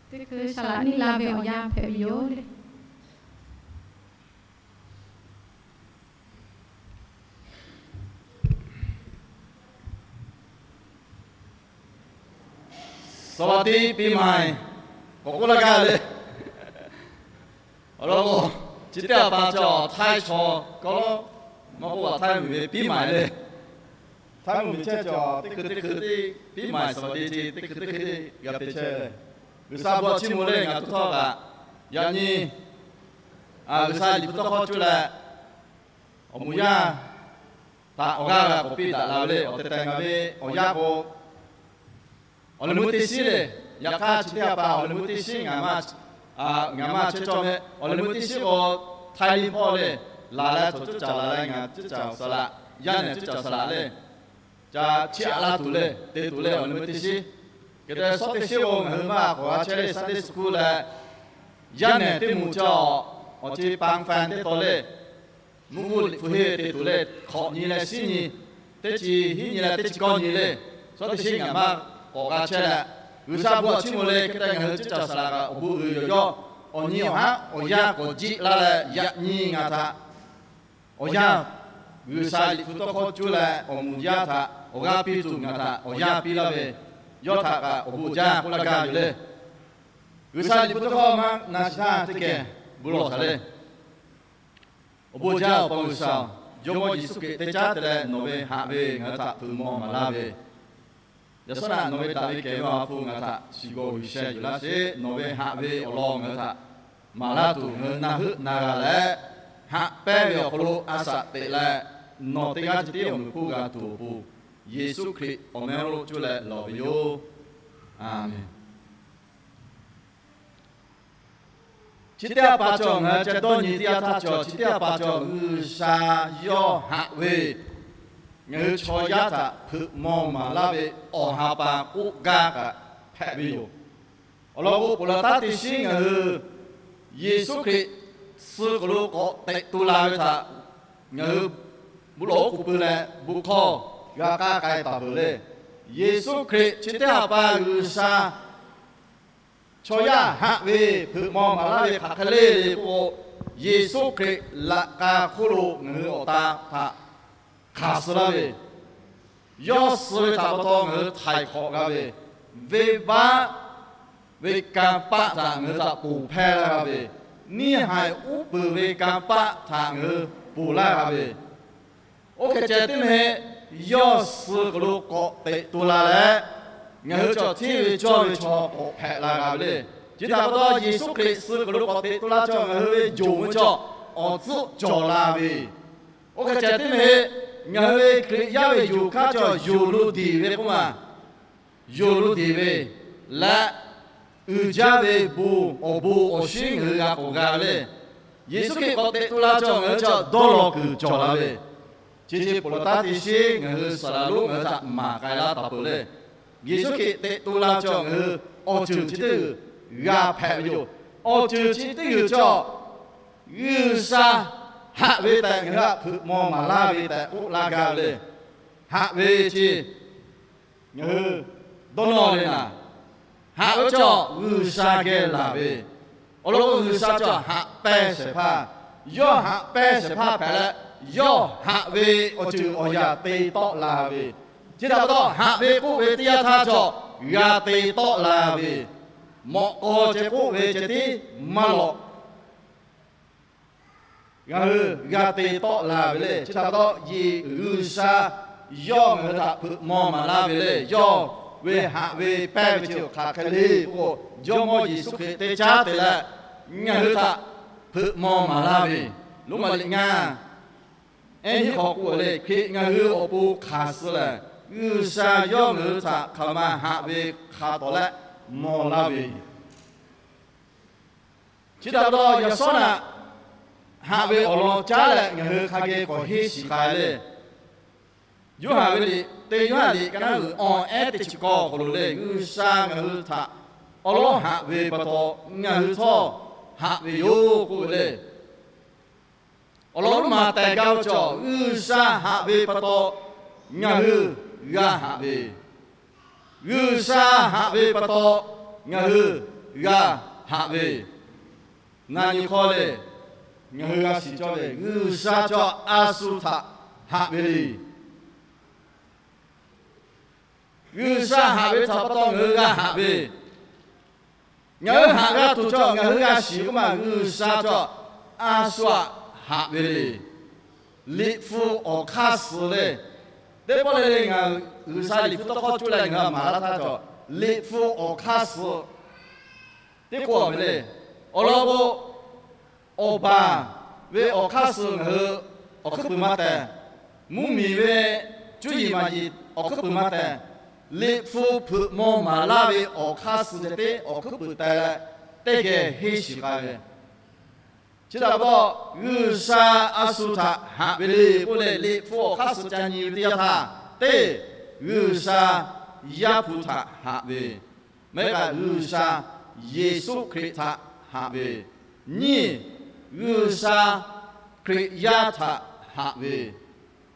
Teˇ hkui saˍ laꞈ niˆ la ve awˬ yanˇ hpehꞈ ve yoˬ le. Sawˍ vaˍ tiˆ piˇ maˍ k'awꞈ k'oˆ laˇ gaˇ le. Awˬ lawn k'o, chi teˇ hpaˍ pa cawˬ Htaiˇ chaw kawˆ lawˉ, maˇ k'oˆ Htaiˇ mvuhˇ miˬ ve piˇ maˍ le. Htaiˇ mvuhˇ miˬ chehˇ cawˬ teˇ hkui teˇ hkui teˇ piˇ maˍ sawˍ vaˍ tiˆ chi teˇ hkui teˇ hkui g'a te chehˇ ve. G'uiˬsha bon chiˇ mvuh le ngaˬ hui htawˇ kaꞈ, yaꞈ nyi G'uiˬsha liꞈ hpu tawˇ hkawˇ cuˇ leh awˬ moˍ yaˇ htaꞈ awˬ g'aˇ g'a k'awꞈ piˇ daꞈ la ve le. Awˬ tehˬ tehˬ ngaˬ ve awˬ yanˇ k'o, awˬ lehˬ meuˇ teˇ shiˉ le. Yaꞈ hk'aˇ chi teˇ ha pa awˬ lehˬ meuˇ teˇ shiˉ ngaˬ maˇ, ngaˬ maˇ chehˇ cawˇ ve, awˬ lehˬ meuˇ teˇ shiˉ k'o, Htaiˇ liˇ hpawˇ le, laˬ leh chaw cuˉ caˍ laˬ leh ngaˬ cuˉ caˍ awˬ suhˍ laꞈ, yaˇ nehˬ cuˉ caˍ awˬ suhˍ laꞈ le, ca chiˇ aꞈ laˇ tuˬ le, te tuˬ le awˬ lehˬ meuˇ teˇ shiˉ. Hk'e te suhˉ teˇ shiˉ k'o ngaˬ hui maˇ k'awꞈ g'a chehˇ le Sunday school leh, yaˇ nehˬ teˇ moˍ chi awˬ chi pa fan teˇ taw le, mvuhˇ g'uˇ liꞈ hpu henˇ ve te tuˬ le, hk'awꞈ nyi leh shiˉ nyi, teˇ chi hiˉ nyi leh teˇ chi kawˇ nyi le, suhˉ teˇ shiˉ ngaˬ maˇ k'awꞈ g'a chehˇ leh, G'uiˬsha bon awˬ chiˇ mvuh le. Hk'e te ngaˬ hui cuˉ caˍ awˬ suhˍ laꞈ kaꞈ awˬ bon uiˍ ve yoˬ. Yawˇ awˬ nyi awˬ haˉ awˬ yanˇ k'awꞈ jiˆ laˇ leh yaꞈ nyi ngaˬ htaꞈ awˬ yanˇ G'uiˬsha liꞈ hpu tawˇ hkawˇ cuˇ leh awˬ moˍ yaˇ htaꞈ awˬ g'aˇ piˇ tuˬ ngaˬ htaꞈ awˬ yanˇ piˇ laˇ ve, yawˇ htaꞈ kaꞈ awˬ bon jaˇ k'oˆ laˇ gaˇ ve yoˬ le. G'uiˬsha liꞈ hpu tawˇ hkawˇ maˇ na shiˍ htaˇ teˇ geh bon lawˬ shaˍ le. Awˬ bon jaˇ Awˬ pa G'uiˬsha-oˬ, Jawˇmawˇ Yeˍsuˆ Hkriꞈ teˇ caˉ te leh nawˬ ve haꞈ ve ngaˬ hui htaꞈ hpeuꞈ maw maˍ laˇ ve, yaꞈ shawˉ naꞈ nawˬ ve daꞈ ve kehˬ ve awˬ ha hpu ngaˬ hui htaꞈ shiˍ gawˬ g'uiˬ sheh yuˬ laˇ sheˍ. Nawˬ ve haꞈ ve awˬ lawn ngaˬ hui htaꞈ maˍ laˇ tuˬ ngaˬ hui na heuˆ na g'a leh, haꞈ pehnˇ ve awˬ hk'aw lo a shaꞈ teꞈ leh, nawˬ teˇ g'aˇ ceh tiˉ awˬ meꞈ hk'oˆ g'a tuˬ awˬ pon, Yeˍsuˆ Hkriꞈ awˬ meh lo cuˇ leh lawˬ ve yoˬ. A menˍ. Chi teˇ ha pa cawˬ ngaˬ hui ca dawˇ nyi teˇ yanˇ htaˇ cawˬ, chi teˇ ha pa cawˬ G'uiˬsha yawˇ haꞈ ve ngaˬ hui chaw yaˇ htaꞈ hpeuꞈ maw maˍ laˇ ve awˬ ha pa k'oˆ gaˇ kaꞈ hpehꞈ ve yoˬ. Awˬ lawn k'o, ponˬ laˬ taˉ teˇ shiˉ ngaˬ hui Yeˍsuˆ Hkriꞈ suh k'oˍ lo k'awꞈ teꞈ tu la ve htaꞈ ngaˬ hui bon lawˬ oˉ k'oˍ pui leh bon hkawˇ g'a k'aˇ k'ai taˍ peuˬ le. Yeˍsuˆ Hkriꞈ chi teˇ ha pa G'uiˬsha chaw yaˇ haꞈ ve hpeuꞈ maw maˍ laˇ ve hk'aˬ hk'e le le k'o, Yeˍsuˆ Hkriꞈ laꞈ k'a hk'oˆ lo ngaˬ hui awˬ ta htaꞈ hk'aˬ suh laˇ ve, yawˇ suh ve htaꞈ pa taw ngaˬ hui htaiˍ hk'awꞈ g'a ve, venˇbaˆ ve kanˇ paˆ htaꞈ ngaˬ hui htaꞈ ponˬ hpehˇ laˇ g'a ve, neˇ haiˬ uˉ peunˍ ve kanˇ paˆ htaꞈ ngaˬ hui ponˬ laˇ g'a ve, oˇ hk'e ceh teˇ mehˆ yawˇ suh k'oˍ lo k'awꞈ teꞈ tu la leh, ngaˬ hui cawˬ hteˇ ve cawˇ ve chaw k'awꞈ hpehꞈ la g'a ve le. Chi htaꞈ pa taw, Yeˍsuˆ Hkriꞈ suh k'oˍ lo k'awꞈ teꞈ tu la chaw ngaˬ hui ve yonˍ ve chaw awˬ tcuhˆ cawˬ la ve, oˇ hk'e ceh teˇ mehˆ ngaˬ hui ve Hkriꞈ yaˇ ve yonˍ hkanˇ cawˬ yonˍ lo deˬ ve k'oˆ ma, yonˍ lo deˬ ve leh, uiˍ jaˇ ve bon awˬ bon awˬ shinˉ ngaˬ hui g'a k'awꞈ g'a ve le. Yeˍsuˆ Hkriꞈ k'awꞈ teꞈ tu la chaw ngaˬ hui cawˬ dawˇ law kuiˬ cawˬ la ve, chi chi ponˬ laˬ taˉ teˇ shiˉ ngaˬ hui saˍ laˍ lonˉ ngaˬ hui htaꞈ maˍ k'ai laˇ taˍ peuˬ le. Yeˍsuˆ Hkriꞈ teꞈ tu la chaw ngaˬ hui awˬ ceuˬ chi teˇ g'uiˬ g'a hpehꞈ ve yoˬ. Awˬ ceuˬ chi teˇ g'uiˬ cawˬ G'uiˬsha haꞈ ve tehꞈ ngaˬ hui htaꞈ hpeuꞈ maw maˍ laˇ ve tehꞈ k'oˆ laˇ gaˇ ve le. Haꞈ ve chi ngaˬ hui dawˇ nawˇ le naˍ, haꞈ ve cawˬ G'uiˬsha geh laˬ ve, awˬ lawn k'o G'uiˬsha cawˬ haꞈ pehnˇ shehˍ hpaˇ, yawˇ haꞈ pehnˇ shehˍ hpaˇ hpehꞈ leh, yawˇ haꞈ ve awˬ ceuˬ awˬ yaꞈ te tawˆ la ve, chi htaꞈ pa taw haꞈ ve k'oˆ ve teˇ yanˇ htaˇ cawˬ g'a te tawˆ la ve, mawꞈ k'aw ceh k'oˆ ve ceh tiˉ maˇ lawꞈ ngaˬ hui g'a te tawˆ la ve le. Chi htaꞈ pa taw, G'uiˬsha yawˇ ngaˬ hui htaꞈ hpeuꞈ maw maˍ laˇ ve le. Yawˇ ve haꞈ ve pehnˇ ve chi hk'aˬ hk'e le k'o, Jawˇmawˇ Yeˍsuˆ Hkriꞈ te caˉ te leh ngaˬ hui htaꞈ hpeuꞈ maw maˍ laˇ ve, Roˉmaꞈ liꞈ ngaˇ ehˉ hiˆ hk'aw k'oˆ ve le. Hkriꞈ ngaˬ hui awˬ pon hk'aˬ suh lehˬ, G'uiˬsha yawˇ ngaˬ hui htaꞈ hk'aˬ ma haꞈ ve hk'a tawˍ leh maw laˇ ve Chi htaꞈ pa taw, yaꞈ shawˉ naꞈ haꞈ ve awˬ lawn caˉ leh ngaˬ hui hk'a geh k'awꞈ henˇ shiˍ k'ai le. Yoˇhanˬ ve liꞈ, teˇ Yoˇhanˬ liꞈ ka naˉ uiˍ awˬ ehˉ teˇ chi k'awˇ awˬ hk'aw lo le, G'uiˬsha ngaˬ hui htaꞈ awˉ lawˉ haꞈ ve pa taw, ngaˬ hui htawˇ haꞈ ve yoˬ k'oˆ ve le. Awˬ lawn lonˉ ma tehˬ gaˇ ve cawˬ, G'uiˬsha haꞈ ve pa taw ngaˬ hui g'a haꞈ ve, G'uiˬsha haꞈ ve pa taw ngaˬ hui g'a haꞈ ve, na nyi hk'aw le, ngaˬ hui g'a shiˍ cawˇ ve, G'uiˬsha cawˬ a shu htaꞈ haꞈ ve le. G'uiˬsha haꞈ ve htaꞈ pa taw ngaˬ hui g'a haꞈ ve, ngaˬ hui haꞈ g'a tuˬ cawˬ ngaˬ hui g'a shiˍ k'oˆ ma, G'uiˬsha cawˬ a shu htaꞈ haꞈ ve le. Liꞈ hpu awˬ hk'aˇ suh le. Teˇ pawˆ le le ngaˬ G'uiˬsha liꞈ hpu tawˇ hkawˇ cuˇ leh ngaˬ hui maˍ laˇ htaˇ cawˬ, liꞈ hpu awˬ hk'aˇ suh teˇ k'oˆ ve le. Awˬ lawn k'o, Awˬ baˬ ve awˬ hk'aˇ suh ngaˬ hui awˬ hkuiˉ puiˍ maˇ tehˬ. Mvuhˇmiˬ ve cuˇ yiˍ maˍ yiˍ awˬ hkuiˉ puiˍ maˇ tehˬ. Liꞈ hpu hpeuꞈ maw maˍ laˇ ve awˬ hk'aˇ suh ceh tiˉ awˬ hkuiˉ puiˍ teh leh teˇ geh henˇ shiˍ k'ai ve. Chi htaꞈ pa taw, G'uiˬsha a shu htaꞈ haꞈ ve le k'oˆ leh, Liꞈ hpu awˬ hk'aˇ suh ca nyi ve teˇ yanˇ htaˇ, teˇ, G'uiˬsha Yaˇ hpu htaꞈ haꞈ ve, mehˉ k'aꞈ G'uiˬsha Yeˍsuˆ Hkriꞈ htaꞈ haꞈ ve, nyiˇ, G'uiˬsha Hkriꞈ yaˇ htaꞈ haꞈ ve,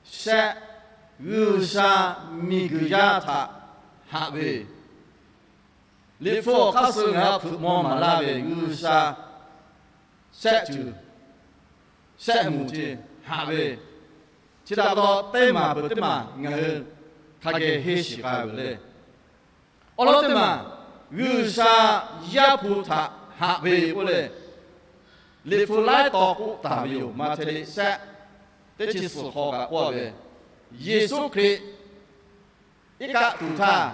shehˆ, G'uiˬsha miˬguiˬ yaˇ htaꞈ haꞈ ve. Liꞈ hpu awˬ hk'aˇ suh ngaˬ hui hpeuꞈ maw maˍ laˇ ve G'uiˬsha shehˆ ceuˬ, shehˆ moˍ ce haꞈ ve, chi htaꞈ pa taw teˇ maˬ peuˬ teˇ maˬ ngaˬ hui hk'a geh henˇ shiˍ k'ai ve le. Awˬ lawn teˇ maˬ, G'uiˬsha Yaˇ hpu htaꞈ haꞈ ve k'oˆ leh, Liꞈ hpu laiˉ taw k'oˆ taˍ ve yoˬ. Maꞈhtehˍ liꞈ shehˆ, teˇ chi suhˍ hk'aw kaꞈ k'oˆ ve, Yeˍsuˆ Hkriꞈ iˉ kaˆ tuˬ htaˇ,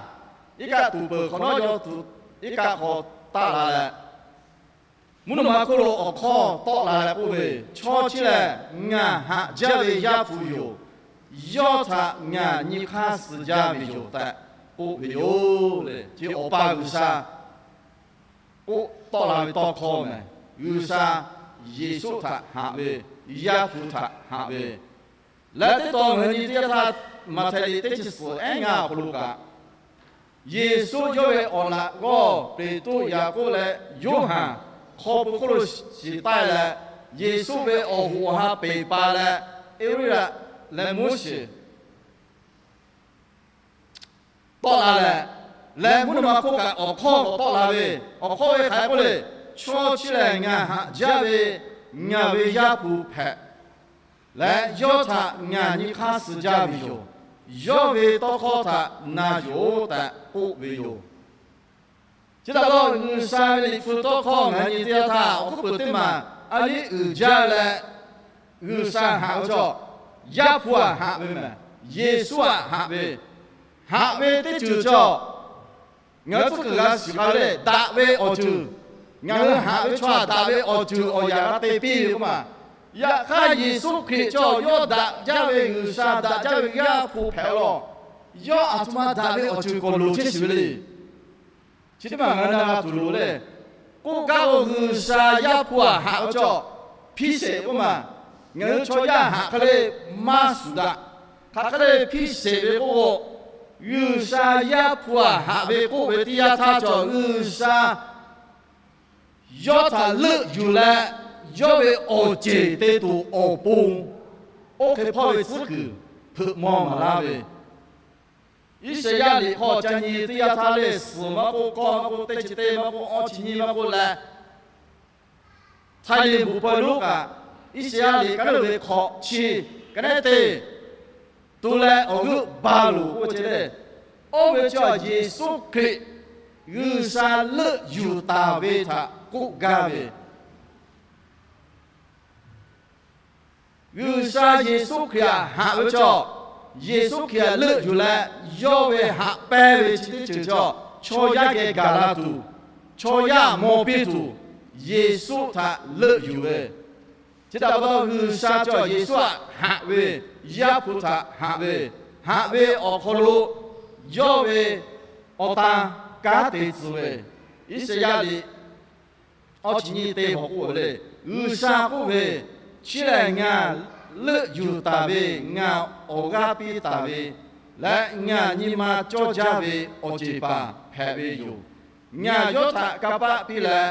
iˉ kaˆ tuˬ peuˬ hk'awꞈ nawˉ yawˇ tuˬ iˉ kaˆ hk'aw taˆ la leh, mvuhˇ naw ma hk'oˆ lo awˬ hkawˇ tawˆ la leh k'oˆ ve, Chaw chi lehˬ ngaˬ haꞈ jaˇ ve Yaˇ hpu yoˬ. Yawˇ htaꞈ ngaˬ nyi hk'aˇ suh jaˇ ve yoˬ tehꞈ k'oˆ ve yoˬ le. Chi Awˬ pa G'uiˬsha k'oˆ tawˆ la ve tawˇ hkawˇ mehˬ. G'uiˬsha Yeˍsuˆ htaꞈ haꞈ ve, Yaˇ hpu htaꞈ haꞈ ve, leh teˇ tawn ngaˬ hui nyi teˇ yanˇ htaˇ, Maꞈhtehˍ liꞈ teˇ chi suhˍ ehˉ ngaˇ awˬ hk'aw lo kaꞈ, Yeˍsuˆ yawˇ ve awˬ laꞈ g'awˇ Peˍtruˆ, Yaˍkoˆ leh Yoˇhanˬ hk'aw pui hk'oˆ lo shiˍ taˇ leh, Yeˍsuˆ ve awˬ hoꞈ awˬ ha peˬ pa leh, Eˇriˆ leh Moˉseˍ tawˆ la leh, leh mvuhˇ naw ma hk'oˆ kaꞈ awˬ hkawˇ k'awꞈ tawˆ la ve, awˬ hkawˇ ve hk'aˬ hk'e k'oˆ le, Chaw chi lehˬ ngaˬ haꞈ jaˇ ve, ngaˬ ve Yaˇ hpu hpehꞈ leh, yawˇ htaꞈ ngaˬ nyi hk'aˇ suh jaˇ ve yoˬ. Yawˇ ve tawˇ hkawˇ htaꞈ na yuˬ-oˆ tehꞈ k'oˆ ve yoˬ. Chi htaꞈ pa taw, G'uiˬsha ve Liꞈ hpu tawˇ hkawˇ ngaˬ hui nyi teˇ yanˇ htaˇ, awˬ hkuiˉ puiˍ teˇ maˬ a liˇ uiˍ jaˇ leh, G'uiˬsha haꞈ ve chaw, Yaˇ hpu aꞈ haꞈ ve mehˬ, Yeˍsuˆ aꞈ haꞈ ve, haꞈ ve teˇ ceuˬ cawˬ. Ngaˬ hui tcuhˉ kuiˬ g'a shiˍ k'ai ve lehˬ, daꞈ ve awˬ ceuˬ, ngaˬ hui haꞈ ve chaw aꞈ daꞈ ve awˬ ceuˬ awˬ yaꞈ g'a te piˇ ve k'oˆ ma. Yaꞈ hk'aˇ, Yeˍsuˆ Hkriꞈ cawˬ yawˇ daꞈ jaˇ ve G'uiˬsha daꞈ jaˇ ve Yaˇ hpu hpehꞈ ve law. Yawˇ aˬ htoꞈ ma daꞈ ve awˬ ceuˬ k'awꞈ loˍ chehˇ shiˍ ve le. Chi teˇ maˬ ngaˬ hui na g'a tuˬ loˍ le. K'oˆ gaˇ k'o, G'uiˬsha Yaˇ hpu aꞈ haꞈ ve cawˬ, hpiˇ sheˍ k'oˆ ma. Ngaˬ hui chaw yaˇ haꞈ hk'e le maˇ shuˍ daꞈ. Hk'aˬ hk'e le hpiˇ sheˍ ve k'oˆ k'o, G'uiˬsha Yaˇ hpu aꞈ haꞈ ve k'oˆ ve teˇ yanˇ htaˇ cawˬ, G'uiˬsha yawˇ htaꞈ leuˆ yuˬ leh, yawˇ ve awˬ ceˬ te tuˬ awˬ pon, oˇ hk'e hpawˇ ve tcuhˉ kuiˬ hpeuꞈ maw maˍ laˇ ve, Iˉsaˍyaˆ liꞈ hk'aw ca nyi teˇ yanˇ htaˇ lehˬ, suhˍ maˇ k'oˆ, kawˇ maˇ k'oˆ, teˇ chi teˇ maˇ k'oˆ, awˇ chi nyiˇ maˇ k'oˆ leh, Htaiˍ liꞈ bvuhꞈ peuˬ lo kaꞈ, Iˉsaˍyaˆ liꞈ ka leuˆ ve hk'awꞈ chi ka neˉ te tu leh awˬ g'euˆ ba loˬ k'oˆ ve ce le. Oˇ ve chi Yeˍsuˆ Hkriꞈ G'uiˬsha leuˆ yuˬ taˍ ve htaꞈ k'oˆ gaˇ ve, G'uiˬsha Yeˍsuˆ Hkriꞈ aꞈ haꞈ ve chaw, Yeˍsuˆ Hkriꞈ aꞈ leuˆ yuˬ leh, yawˇ ve haꞈ pehnˇ ve chi teˇ ceuˬ chaw, chaw yaˇ geh gaˬ la tuˬ, chaw yaˇ mawˬ piˇ tuˬ, Yeˍsuˆ htaꞈ leuˆ yuˬ ve. Chi htaꞈ pa taw, G'uiˬsha chaw Yeˍsuˆ aꞈ haꞈ ve, Yaˇ hpu htaꞈ haꞈ ve, haꞈ ve awˬ hk'aw lo yawˇ ve awˬ tan kanˉ te tcuh ve, Iˉsaˍyaˆ liꞈ awˇ chi nyiˇ teˇ hk'aw k'oˆ ve le. G'uiˬsha k'oˆ ve, Chi lehˬ ngaˬ leuˆ yuˬ taˍ ve, ngaˬ awˬ g'aˇ piˇ taˍ ve leh ngaˬ nyi ma cawˇ jaˇ ve awˬ ceˬ paˍ hpehꞈ ve yoˬ. Ngaˬ yawˇ htaꞈ kanˇ paˆ piˇ leh,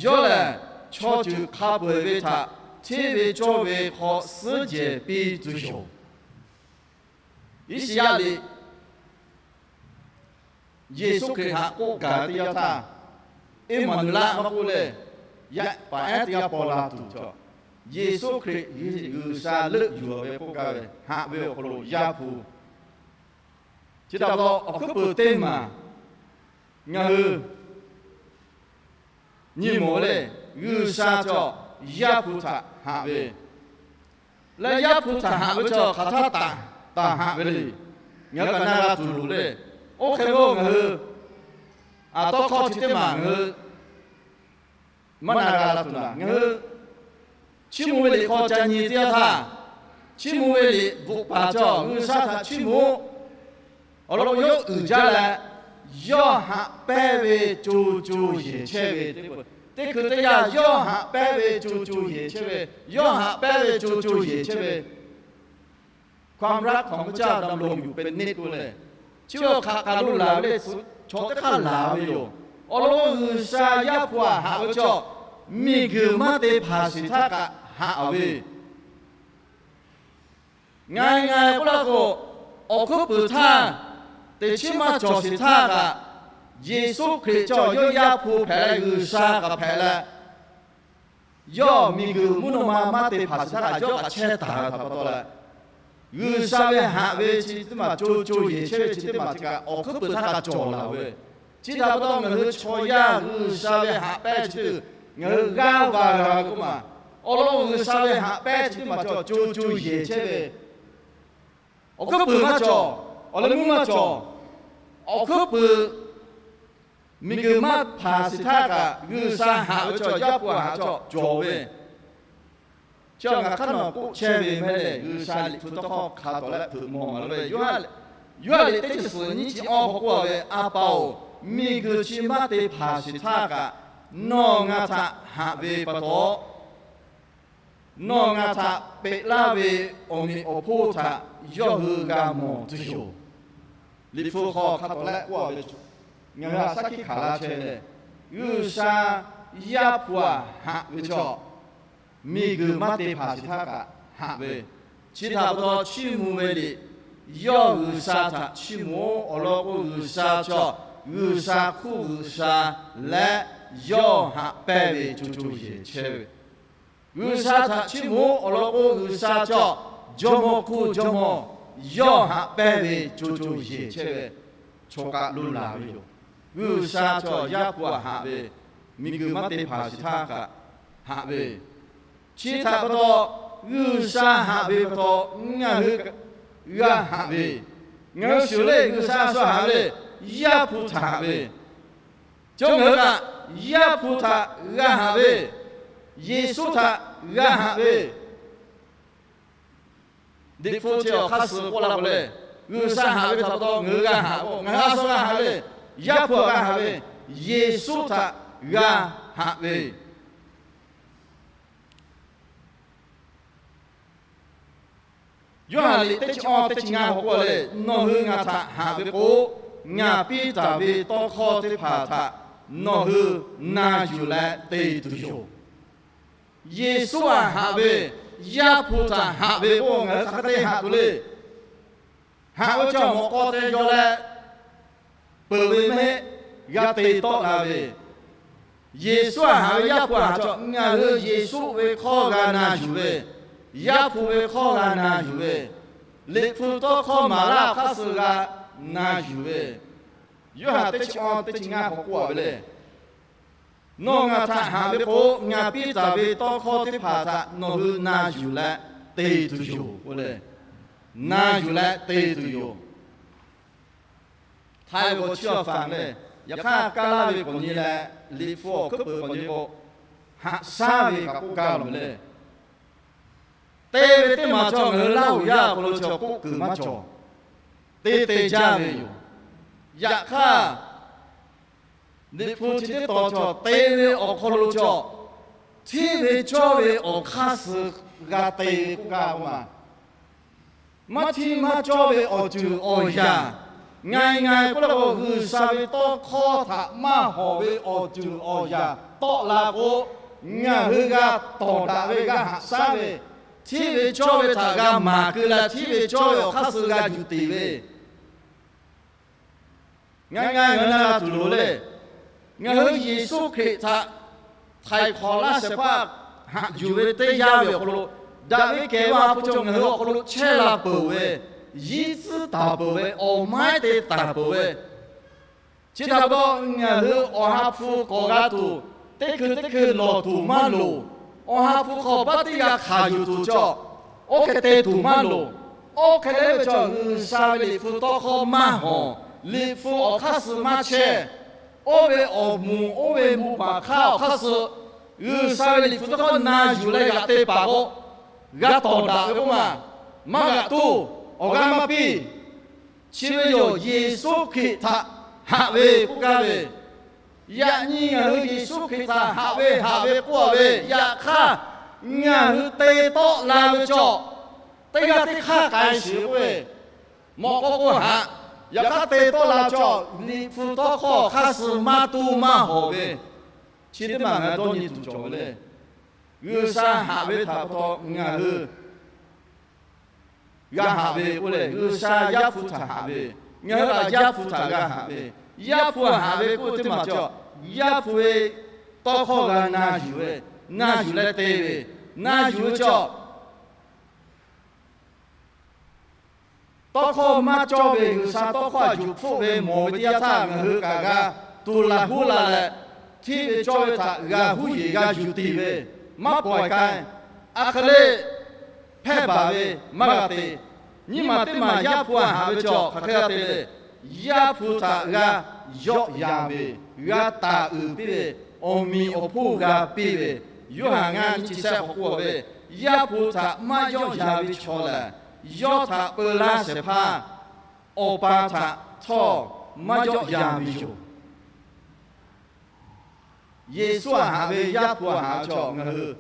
yawˇ lehˬ chaw ceuˬ hk'a peu-eˬ ve htaꞈ hteˇ ve cawˇ ve hk'aw suhˉ jehˬ piˇ tuˬ yoˬ. Iˉsaˍyaˆ liꞈ Yeˍsuˆ Hkriꞈ htaꞈ k'oˆ gaˬ ve teˇ yanˇ htaˇ, Eˇmaˍnuˍlaˆ maˇ k'oˆ leh, yaꞈ paˍ ehˉ teˇ g'aˇ paw la tuˬ cawˬ. Yeˍsuˆ Hkriꞈ G'uiˬsha leuˆ yuˬ ve k'oˆ gaˇ ve, haꞈ ve awˬ hk'aw lo Yaˇ hpu. Chi htaꞈ pa taw, awˬ hkuiˉ puiˍ teˇ maˬ ngaˬ hui nyi mawˬ ve le. G'uiˬsha cawˬ Yaˇ hpu htaꞈ haꞈ ve leh, Yaˇ hpu htaꞈ haꞈ ve chaw hk'aˬ htaˇ taˍ, taˍ haꞈ ve le. Ngaˬ hui kaꞈ na g'a tuˬ loˍ le. Oˇ hk'e k'o, ngaˬ hui aˬ tawˇ hkawˇ chi teˇ maˬ ngaˬ hui maˇ na g'a la tuˬ laˬ. Ngaˬ hui Chiˇ mvuh ve liꞈ hk'aw ca nyi teˇ yanˇ htaˇ, chiˇ mvuh ve liꞈ bvuhꞈ paˍ cawˬ G'uiˬsha htaꞈ chiˇ mvuh. Awˬ lawn k'o, yawˇ uiˍ jaˇ leh, yawˇ haꞈ pehnˇ ve co co yehˬ chehˇ ve teˇ hkui teˇ yanˇ, yawˇ haꞈ pehnˇ ve co co yehˬ chehˇ ve, yawˇ haꞈ pehnˇ ve co co yehˬ chehˇ ve ความรักของพระเจ้า ดำรงอยู่เป็นนิจ k'oˆ leh, chi awˬ hk'aˬ kaˬ lo laˬ ve le, chaw teˇ hk'aˇ laˬ ve yoˬ. Awˬ lawn k'o, G'uiˬsha Yaˇ hpu aꞈ haꞈ ve chaw, miˬguiˬ maˇ te hpanˍ sheˍ htaˇ kaꞈ haꞈ ve Ngaˬ ngaˬ k'oˆ la k'o, awˬ hkuiˉ puiˍ htaˇ, teꞈ chiˉ maˇ cawˬ sheˍ htaˇ kaꞈ, Yeˍsuˆ Hkriꞈ cawˬ yawˇ Yaˇ hpu hpehꞈ leh G'uiˬsha kaꞈ hpehꞈ leh, yawˇ miˬguiˬ mvuhˇ naw ma maˇ te hpanˍ sheˍ htaˇ kaꞈ yawˇ kaꞈ chehˇ taˍ ve htaꞈ pa taw leh, G'uiˬsha ve haꞈ ve chi teˇ maˬ co co yehˬ chehˇ ve chi teˇ maˬ chi kaꞈ awˬ hkuiˉ puiˍ htaˇ kaꞈ cawˬ laˬ ve. Chi htaꞈ pa taw ngaˬ hui chaw yaˇ G'uiˬsha ve haꞈ pehnˇ chi teˇ, ngaˬ hui g'aˇ va g'a ve k'oˆ ma. Awˬ lawn k'o, G'uiˬsha ve haꞈ pehnˇ chi teˇ maˬ cawˬ co co yehˬ chehˇ ve, awˬ hkuiˉ puiˍ maˇ cawˬ, awˬ leh mvuhˇ maˇ cawˬ. Awˬ hkuiˉ puiˍ miˬguiˬ maˇ hpanˍ sheˍ htaˇ kaꞈ G'uiˬsha haꞈ ve chaw, Yaˇ hpu haꞈ chaw cawˬ ve. Chi ngaˬ hk'aˇ nawˬ k'oˆ chehˇ ve mehˍ leh, G'uiˬsha Liꞈ hpu tawˇ hkawˇ hk'a tawˍ leh hpeuꞈ maw maˍ laˇ ve, Yoˇhanˬ liꞈ teˇ chi suhˍ nyiˇ chi awˇ hk'aw k'oˆ a ve, A pa-oˬ, miˬguiˬ chi maˇ te hpanˍ sheˍ htaˇ kaꞈ nawˬ ngaˬ htaꞈ haꞈ ve pa taw, nawˬ ngaˬ htaꞈ peꞈ laˇ ve awˬ meꞈ awˬ hponˇ htaꞈ yawˇ hui g'a mawˬ tuˬ yoˬ. Liꞈ hpu hk'aw hk'a tawˍ leh k'oˆ a ve, ngaˬ hui a shaˉ hkiˆ hkanˍ laˇ chehˇ leh, G'uiˬsha Yaˇ hpu aꞈ haꞈ ve chaw, miˬguiˬ maˇ te hpanˍ sheˍ htaˇ kaꞈ haꞈ ve. Chi htaꞈ pa taw chiˇ mvuh ve liꞈ, yawˇ G'uiˬsha htaꞈ chiˇ mvuh-oˬ. Awˬ lawn k'o, G'uiˬsha chaw, G'uiˬsha hkuˇ G'uiˬsha leh yawˇ haꞈ pehnˇ ve co co yehˬ chehˇ ve, G'uiˬsha htaꞈ chiˇ mvuh-oˬ. Awˬ lawn k'o, G'uiˬsha chaw, Jawˇmawˇ hkuˇ Jawˇmawˇ, yawˇ haꞈ pehnˇ ve co co yehˬ chehˇ ve, chaw kaꞈ lo laˬ ve yoˬ. G'uiˬsha chaw, Yaˇ hpu aꞈ haꞈ ve, miˬguiˬ maˇ te hpanˍ sheˍ htaˇ kaꞈ haꞈ ve, chi htaꞈ pa taw, G'uiˬsha haꞈ ve pa taw ngaˬ hui g'a haꞈ ve. Ngaˬ hui shuˍ le, G'uiˬsha shu haꞈ ve le, Yaˇ hpu htaꞈ haꞈ ve. Chi ngaˬ hui kaꞈ Yaˇ hpu htaꞈ g'a haꞈ ve, Yeˍsuˆ htaꞈ g'a haꞈ ve, Liꞈ hpu chi awˬ hk'aˇ suh k'oˆ la k'o le, G'uiˬsha haꞈ ve htaꞈ pa taw ngaˬ hui g'a haꞈ k'o, ngaˬ hui a shu g'a haꞈ ve le, Yaˇ hpu g'a haꞈ ve, Yeˍsuˆ htaꞈ g'a haꞈ ve Yoˇhanˬ liꞈ teˇ chi awˇ teˇ chi ngaˇ k'oˆ le, nawˬ hui ngaˬ htaꞈ haꞈ ve k'o, ngaˬ piˇ taˍ ve tawˇ hkawˇ teˇ hpaˍ htaꞈ nawˬ hui na yuˬ leh te tuˬ yoˬ. Yeˍsuˆ aꞈ haꞈ ve, Yaˇ hpu htaꞈ haꞈ ve k'o, ngaˬ hui hk'aˬ hk'e te haꞈ tuˬ le. Haꞈ ve chaw mawꞈ k'aw te jaw leh peuˬ ve mehˆ g'a te tawˆ la ve, Yeˍsuˆ aꞈ haꞈ ve Yaˇ hpu haꞈ chaw, ngaˬ hui Yeˍsuˆ ve hkawˇ g'a na yuˬ ve, Yaˇ hpu ve hkawˇ g'a na yuˬ ve, Liꞈ hpu tawˇ hkawˇ maˍ laˇ awˬ hk'aˇ suh g'a na yuˬ ve, Yoˇhanˬ teˇ chi awˇ teˇ chi ngaˇ hk'aw k'oˆ a ve le. Nawˬ ngaˬ htaꞈ haꞈ ve k'o, ngaˬ piˇ taˍ ve tawˇ hkawˇ teˇ hpaˍ htaꞈ nawˬ hui na yuˬ leh te tuˬ yoˬ k'oˆ le. Na yuˬ leh te tuˬ yoˬ. Htaiˍ ve k'o chi awˬ faˍ le, yaꞈ hk'aˇ kaˇ laˇ ve k'awꞈ nyi leh, Liꞈ hpu awˬ hkuiˉ peuˬ k'awꞈ nyi k'o, haꞈ shaˉ ve kaꞈ k'oˆ gaˇ loˬ le. Te ve teˇ maˬ chaw ngaˬ hui Laˇ huˍ yaˇ awˬ hk'aw lo chaw k'oˆ kuiˬ maˇ cawˬ. Te te jaˇ ve yoˬ. Yaꞈ hk'aˇ, Liꞈ hpu chi teˇ tawn chaw te ve awˬ hk'aw lo chaw, hteˇ ve cawˇ ve awˬ hk'aˇ suh g'a te ve k'oˆ gaˇ k'oˆ ma. Maˇ hteˇ maˇ cawˇ ve awˬ ceuˬ awˬ yanˍ, ngaˬ ngaˬ k'oˆ la k'o, G'uiˬsha ve tawˇ hkawˇ htaꞈ maˇ hawˍ ve awˬ ceuˬ awˬ yanˍ tawˆ la k'o, ngaˬ hui g'a tawˍ daꞈ ve, g'a haꞈ shaˉ ve, hteˇ ve cawˇ ve htaꞈ g'a maˍ keu leh, hteˇ ve cawˇ ve awˬ hk'aˇ suh g'a yuˬ tiˍ ve, ngaˬ ngaˬ ngaˬ hui na g'a tuˬ loˍ le. Ngaˬ hui Yeˍsuˆ Hkriꞈ htaꞈ htaiˍ hk'awꞈ laˇ shehˍ hpaˇ haꞈ yuˬ ve teˇ yanˇ ve awˬ hk'aw lo, daꞈ ve kehˬ ve Awˬ ha hpu chaw ngaˬ hui awˬ hk'aw lo chehˇ la peuˬ ve, yinˉ tcuhˉ taˍ peuˬ ve, awˬ maiˉ te taˍ peuˬ ve, chi htaꞈ pa taw ngaˬ hui Awˬ ha hpu k'awꞈ g'a tuˬ, teˇ hkui teˇ hkui lawˬ tuˬ maˇ loˍ. Awˬ ha hpu hk'aw baˆ tiˉ g'a hkanˍ yuˬ tuˬ chaw, oˇ hk'e te tuˬ maˇ loˍ. Oˇ hk'e leh ve chaw G'uiˬsha ve Liꞈ hpu tawˇ hkawˇ maˇ hawˍ, Liꞈ hpu awˬ hk'aˇ suh maˇ chehˇ, oˇ ve awˬ moˍ oˇ ve mvuhˇ baˬ hk'aˇ awˬ hk'aˇ suh G'uiˬsha ve Liꞈ hpu tawˇ hkawˇ na yuˬ leh g'aꞈ te paˍ k'o, g'a tawˍ daꞈ ve k'oˆ ma, maˇ g'aꞈ tuˬ awˬ g'aˇ maˇ piˇ. Chi ve yoˬ, Yeˍsuˆ Hkriꞈ htaꞈ haꞈ ve k'oˆ gaˇ ve, yaꞈ nyi ngaˬ hui Yeˍsuˆ Hkriꞈ htaꞈ haꞈ ve haꞈ ve k'oˆ a ve, yaꞈ hk'aˇ ngaˬ hui te tawˆ la ve chaw, teˇ g'aˇ teˇ hk'aˇ k'ai shiˍ k'oˆ ve, mawꞈ k'aw k'o haꞈ, yaꞈ hk'aˇ te tawˆ la chaw, Liꞈ hpu tawˇ hkawˇ hk'aˇ suh maˇ tuˇ maˇ hawˍ ve, chi teˇ maˬ ngaˬ hui dawˇ nyi tuˬ cawˬ ve le. G'uiˬsha haꞈ ve htaꞈ pa taw ngaˬ hui g'a haꞈ ve k'oˆ leh, G'uiˬsha Yaˇ hpu htaꞈ haꞈ ve, ngaˬ hui kaꞈ Yaˇ hpu htaꞈ g'a haꞈ ve, Yaˇ hpu haꞈ ve k'oˆ teˇ maˬ cawˬ, Yaˇ hpu ve tawˇ hkawˇ g'a na yuˬ ve, na yuˬ leh te ve, na yuˬ ve chaw tawˇ hkawˇ maˇ cawˇ ve G'uiˬsha tawˇ hkawˇ a yuˬ hpfuhˆ ve mawˬ ve teˇ yanˇ htaˇ, ngaˬ hui kaꞈ g'a tuˬ laˬ huˉ la leh, hteˇ ve cawˇ ve htaꞈ g'a huˉ yeˬ g'a yuˬ tiˍ ve, maˇ pawˍ k'ai. A hk'e le hpehˇ baˬ ve maˇ g'a te. Nyiˇ maˬ teˇ maˬ Yaˇ hpu haꞈ ve chaw hk'aˬ hk'e g'a te le. Yaˇ hpu htaꞈ g'a yawˆ yan ve, g'a taˍ uiˍ piˇ ve, awˬ miˬ awˬ hponˇ g'a piˇ ve, Yoˇhanˬ ngaˇ nyiˇ chi shehˆ k'awꞈ k'oˆ ve, Yaˇ hpu htaꞈ maˇ yawˆ yan ve chaw lehˬ, yawˇ htaꞈ peu laˇ shehˍ hpaˇ Awˬ pa htaꞈ htawˇ maˇ yawˆ yan ve yoˬ. Yeˍsuˆ htaꞈ haꞈ ve Yaˇ hpu htaꞈ haꞈ ve chaw ngaˬ hui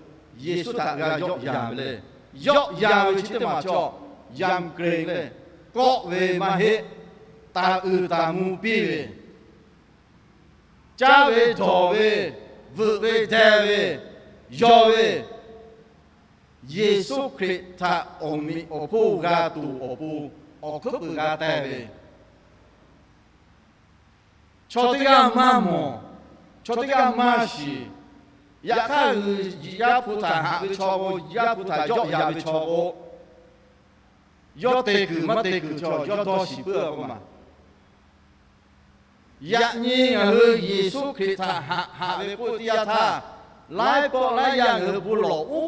Yeˍsuˆ htaꞈ g'a yawˆ yan ve le. Yawˆ yan ve chi teˇ maˬ chaw, yamh k'eˍ le, kawˆ ve maˇ heˆ, taˍ uiˍ taˍ mvuh piˇ ve, caˇ ve dawˬ ve, veuꞈ ve deh ve, yaw ve, Yeˍsuˆ Hkriꞈ htaꞈ awˬ miꞈ awˬ hponˇ g'a tuˬ awˬ pon awˬ hkuiˉ puiˍ g'a teh ve, chaw teˇ g'aˇ maˇ mawˬ, chaw teˇ g'aˇ maˇ shiˍ. Yaꞈ hk'aˇ, Yaˇ hpu htaꞈ haꞈ ve chaw k'o, Yaˇ hpu htaꞈ yawˆ yan ve chaw k'o, yawˇ te kuiˬ maˇ te kuiˬ chaw yawˇ dawˇ shiˍ puiˉ a k'oˆ ma. Yaꞈ nyi ngaˬ hui Yeˍsuˆ Hkriꞈ htaꞈ haꞈ haꞈ ve k'oˆ teˇ yanˇ htaˇ, laiˉ pawˆ laiˉ yaˇ ngaˬ hui bon lawˬ oˉ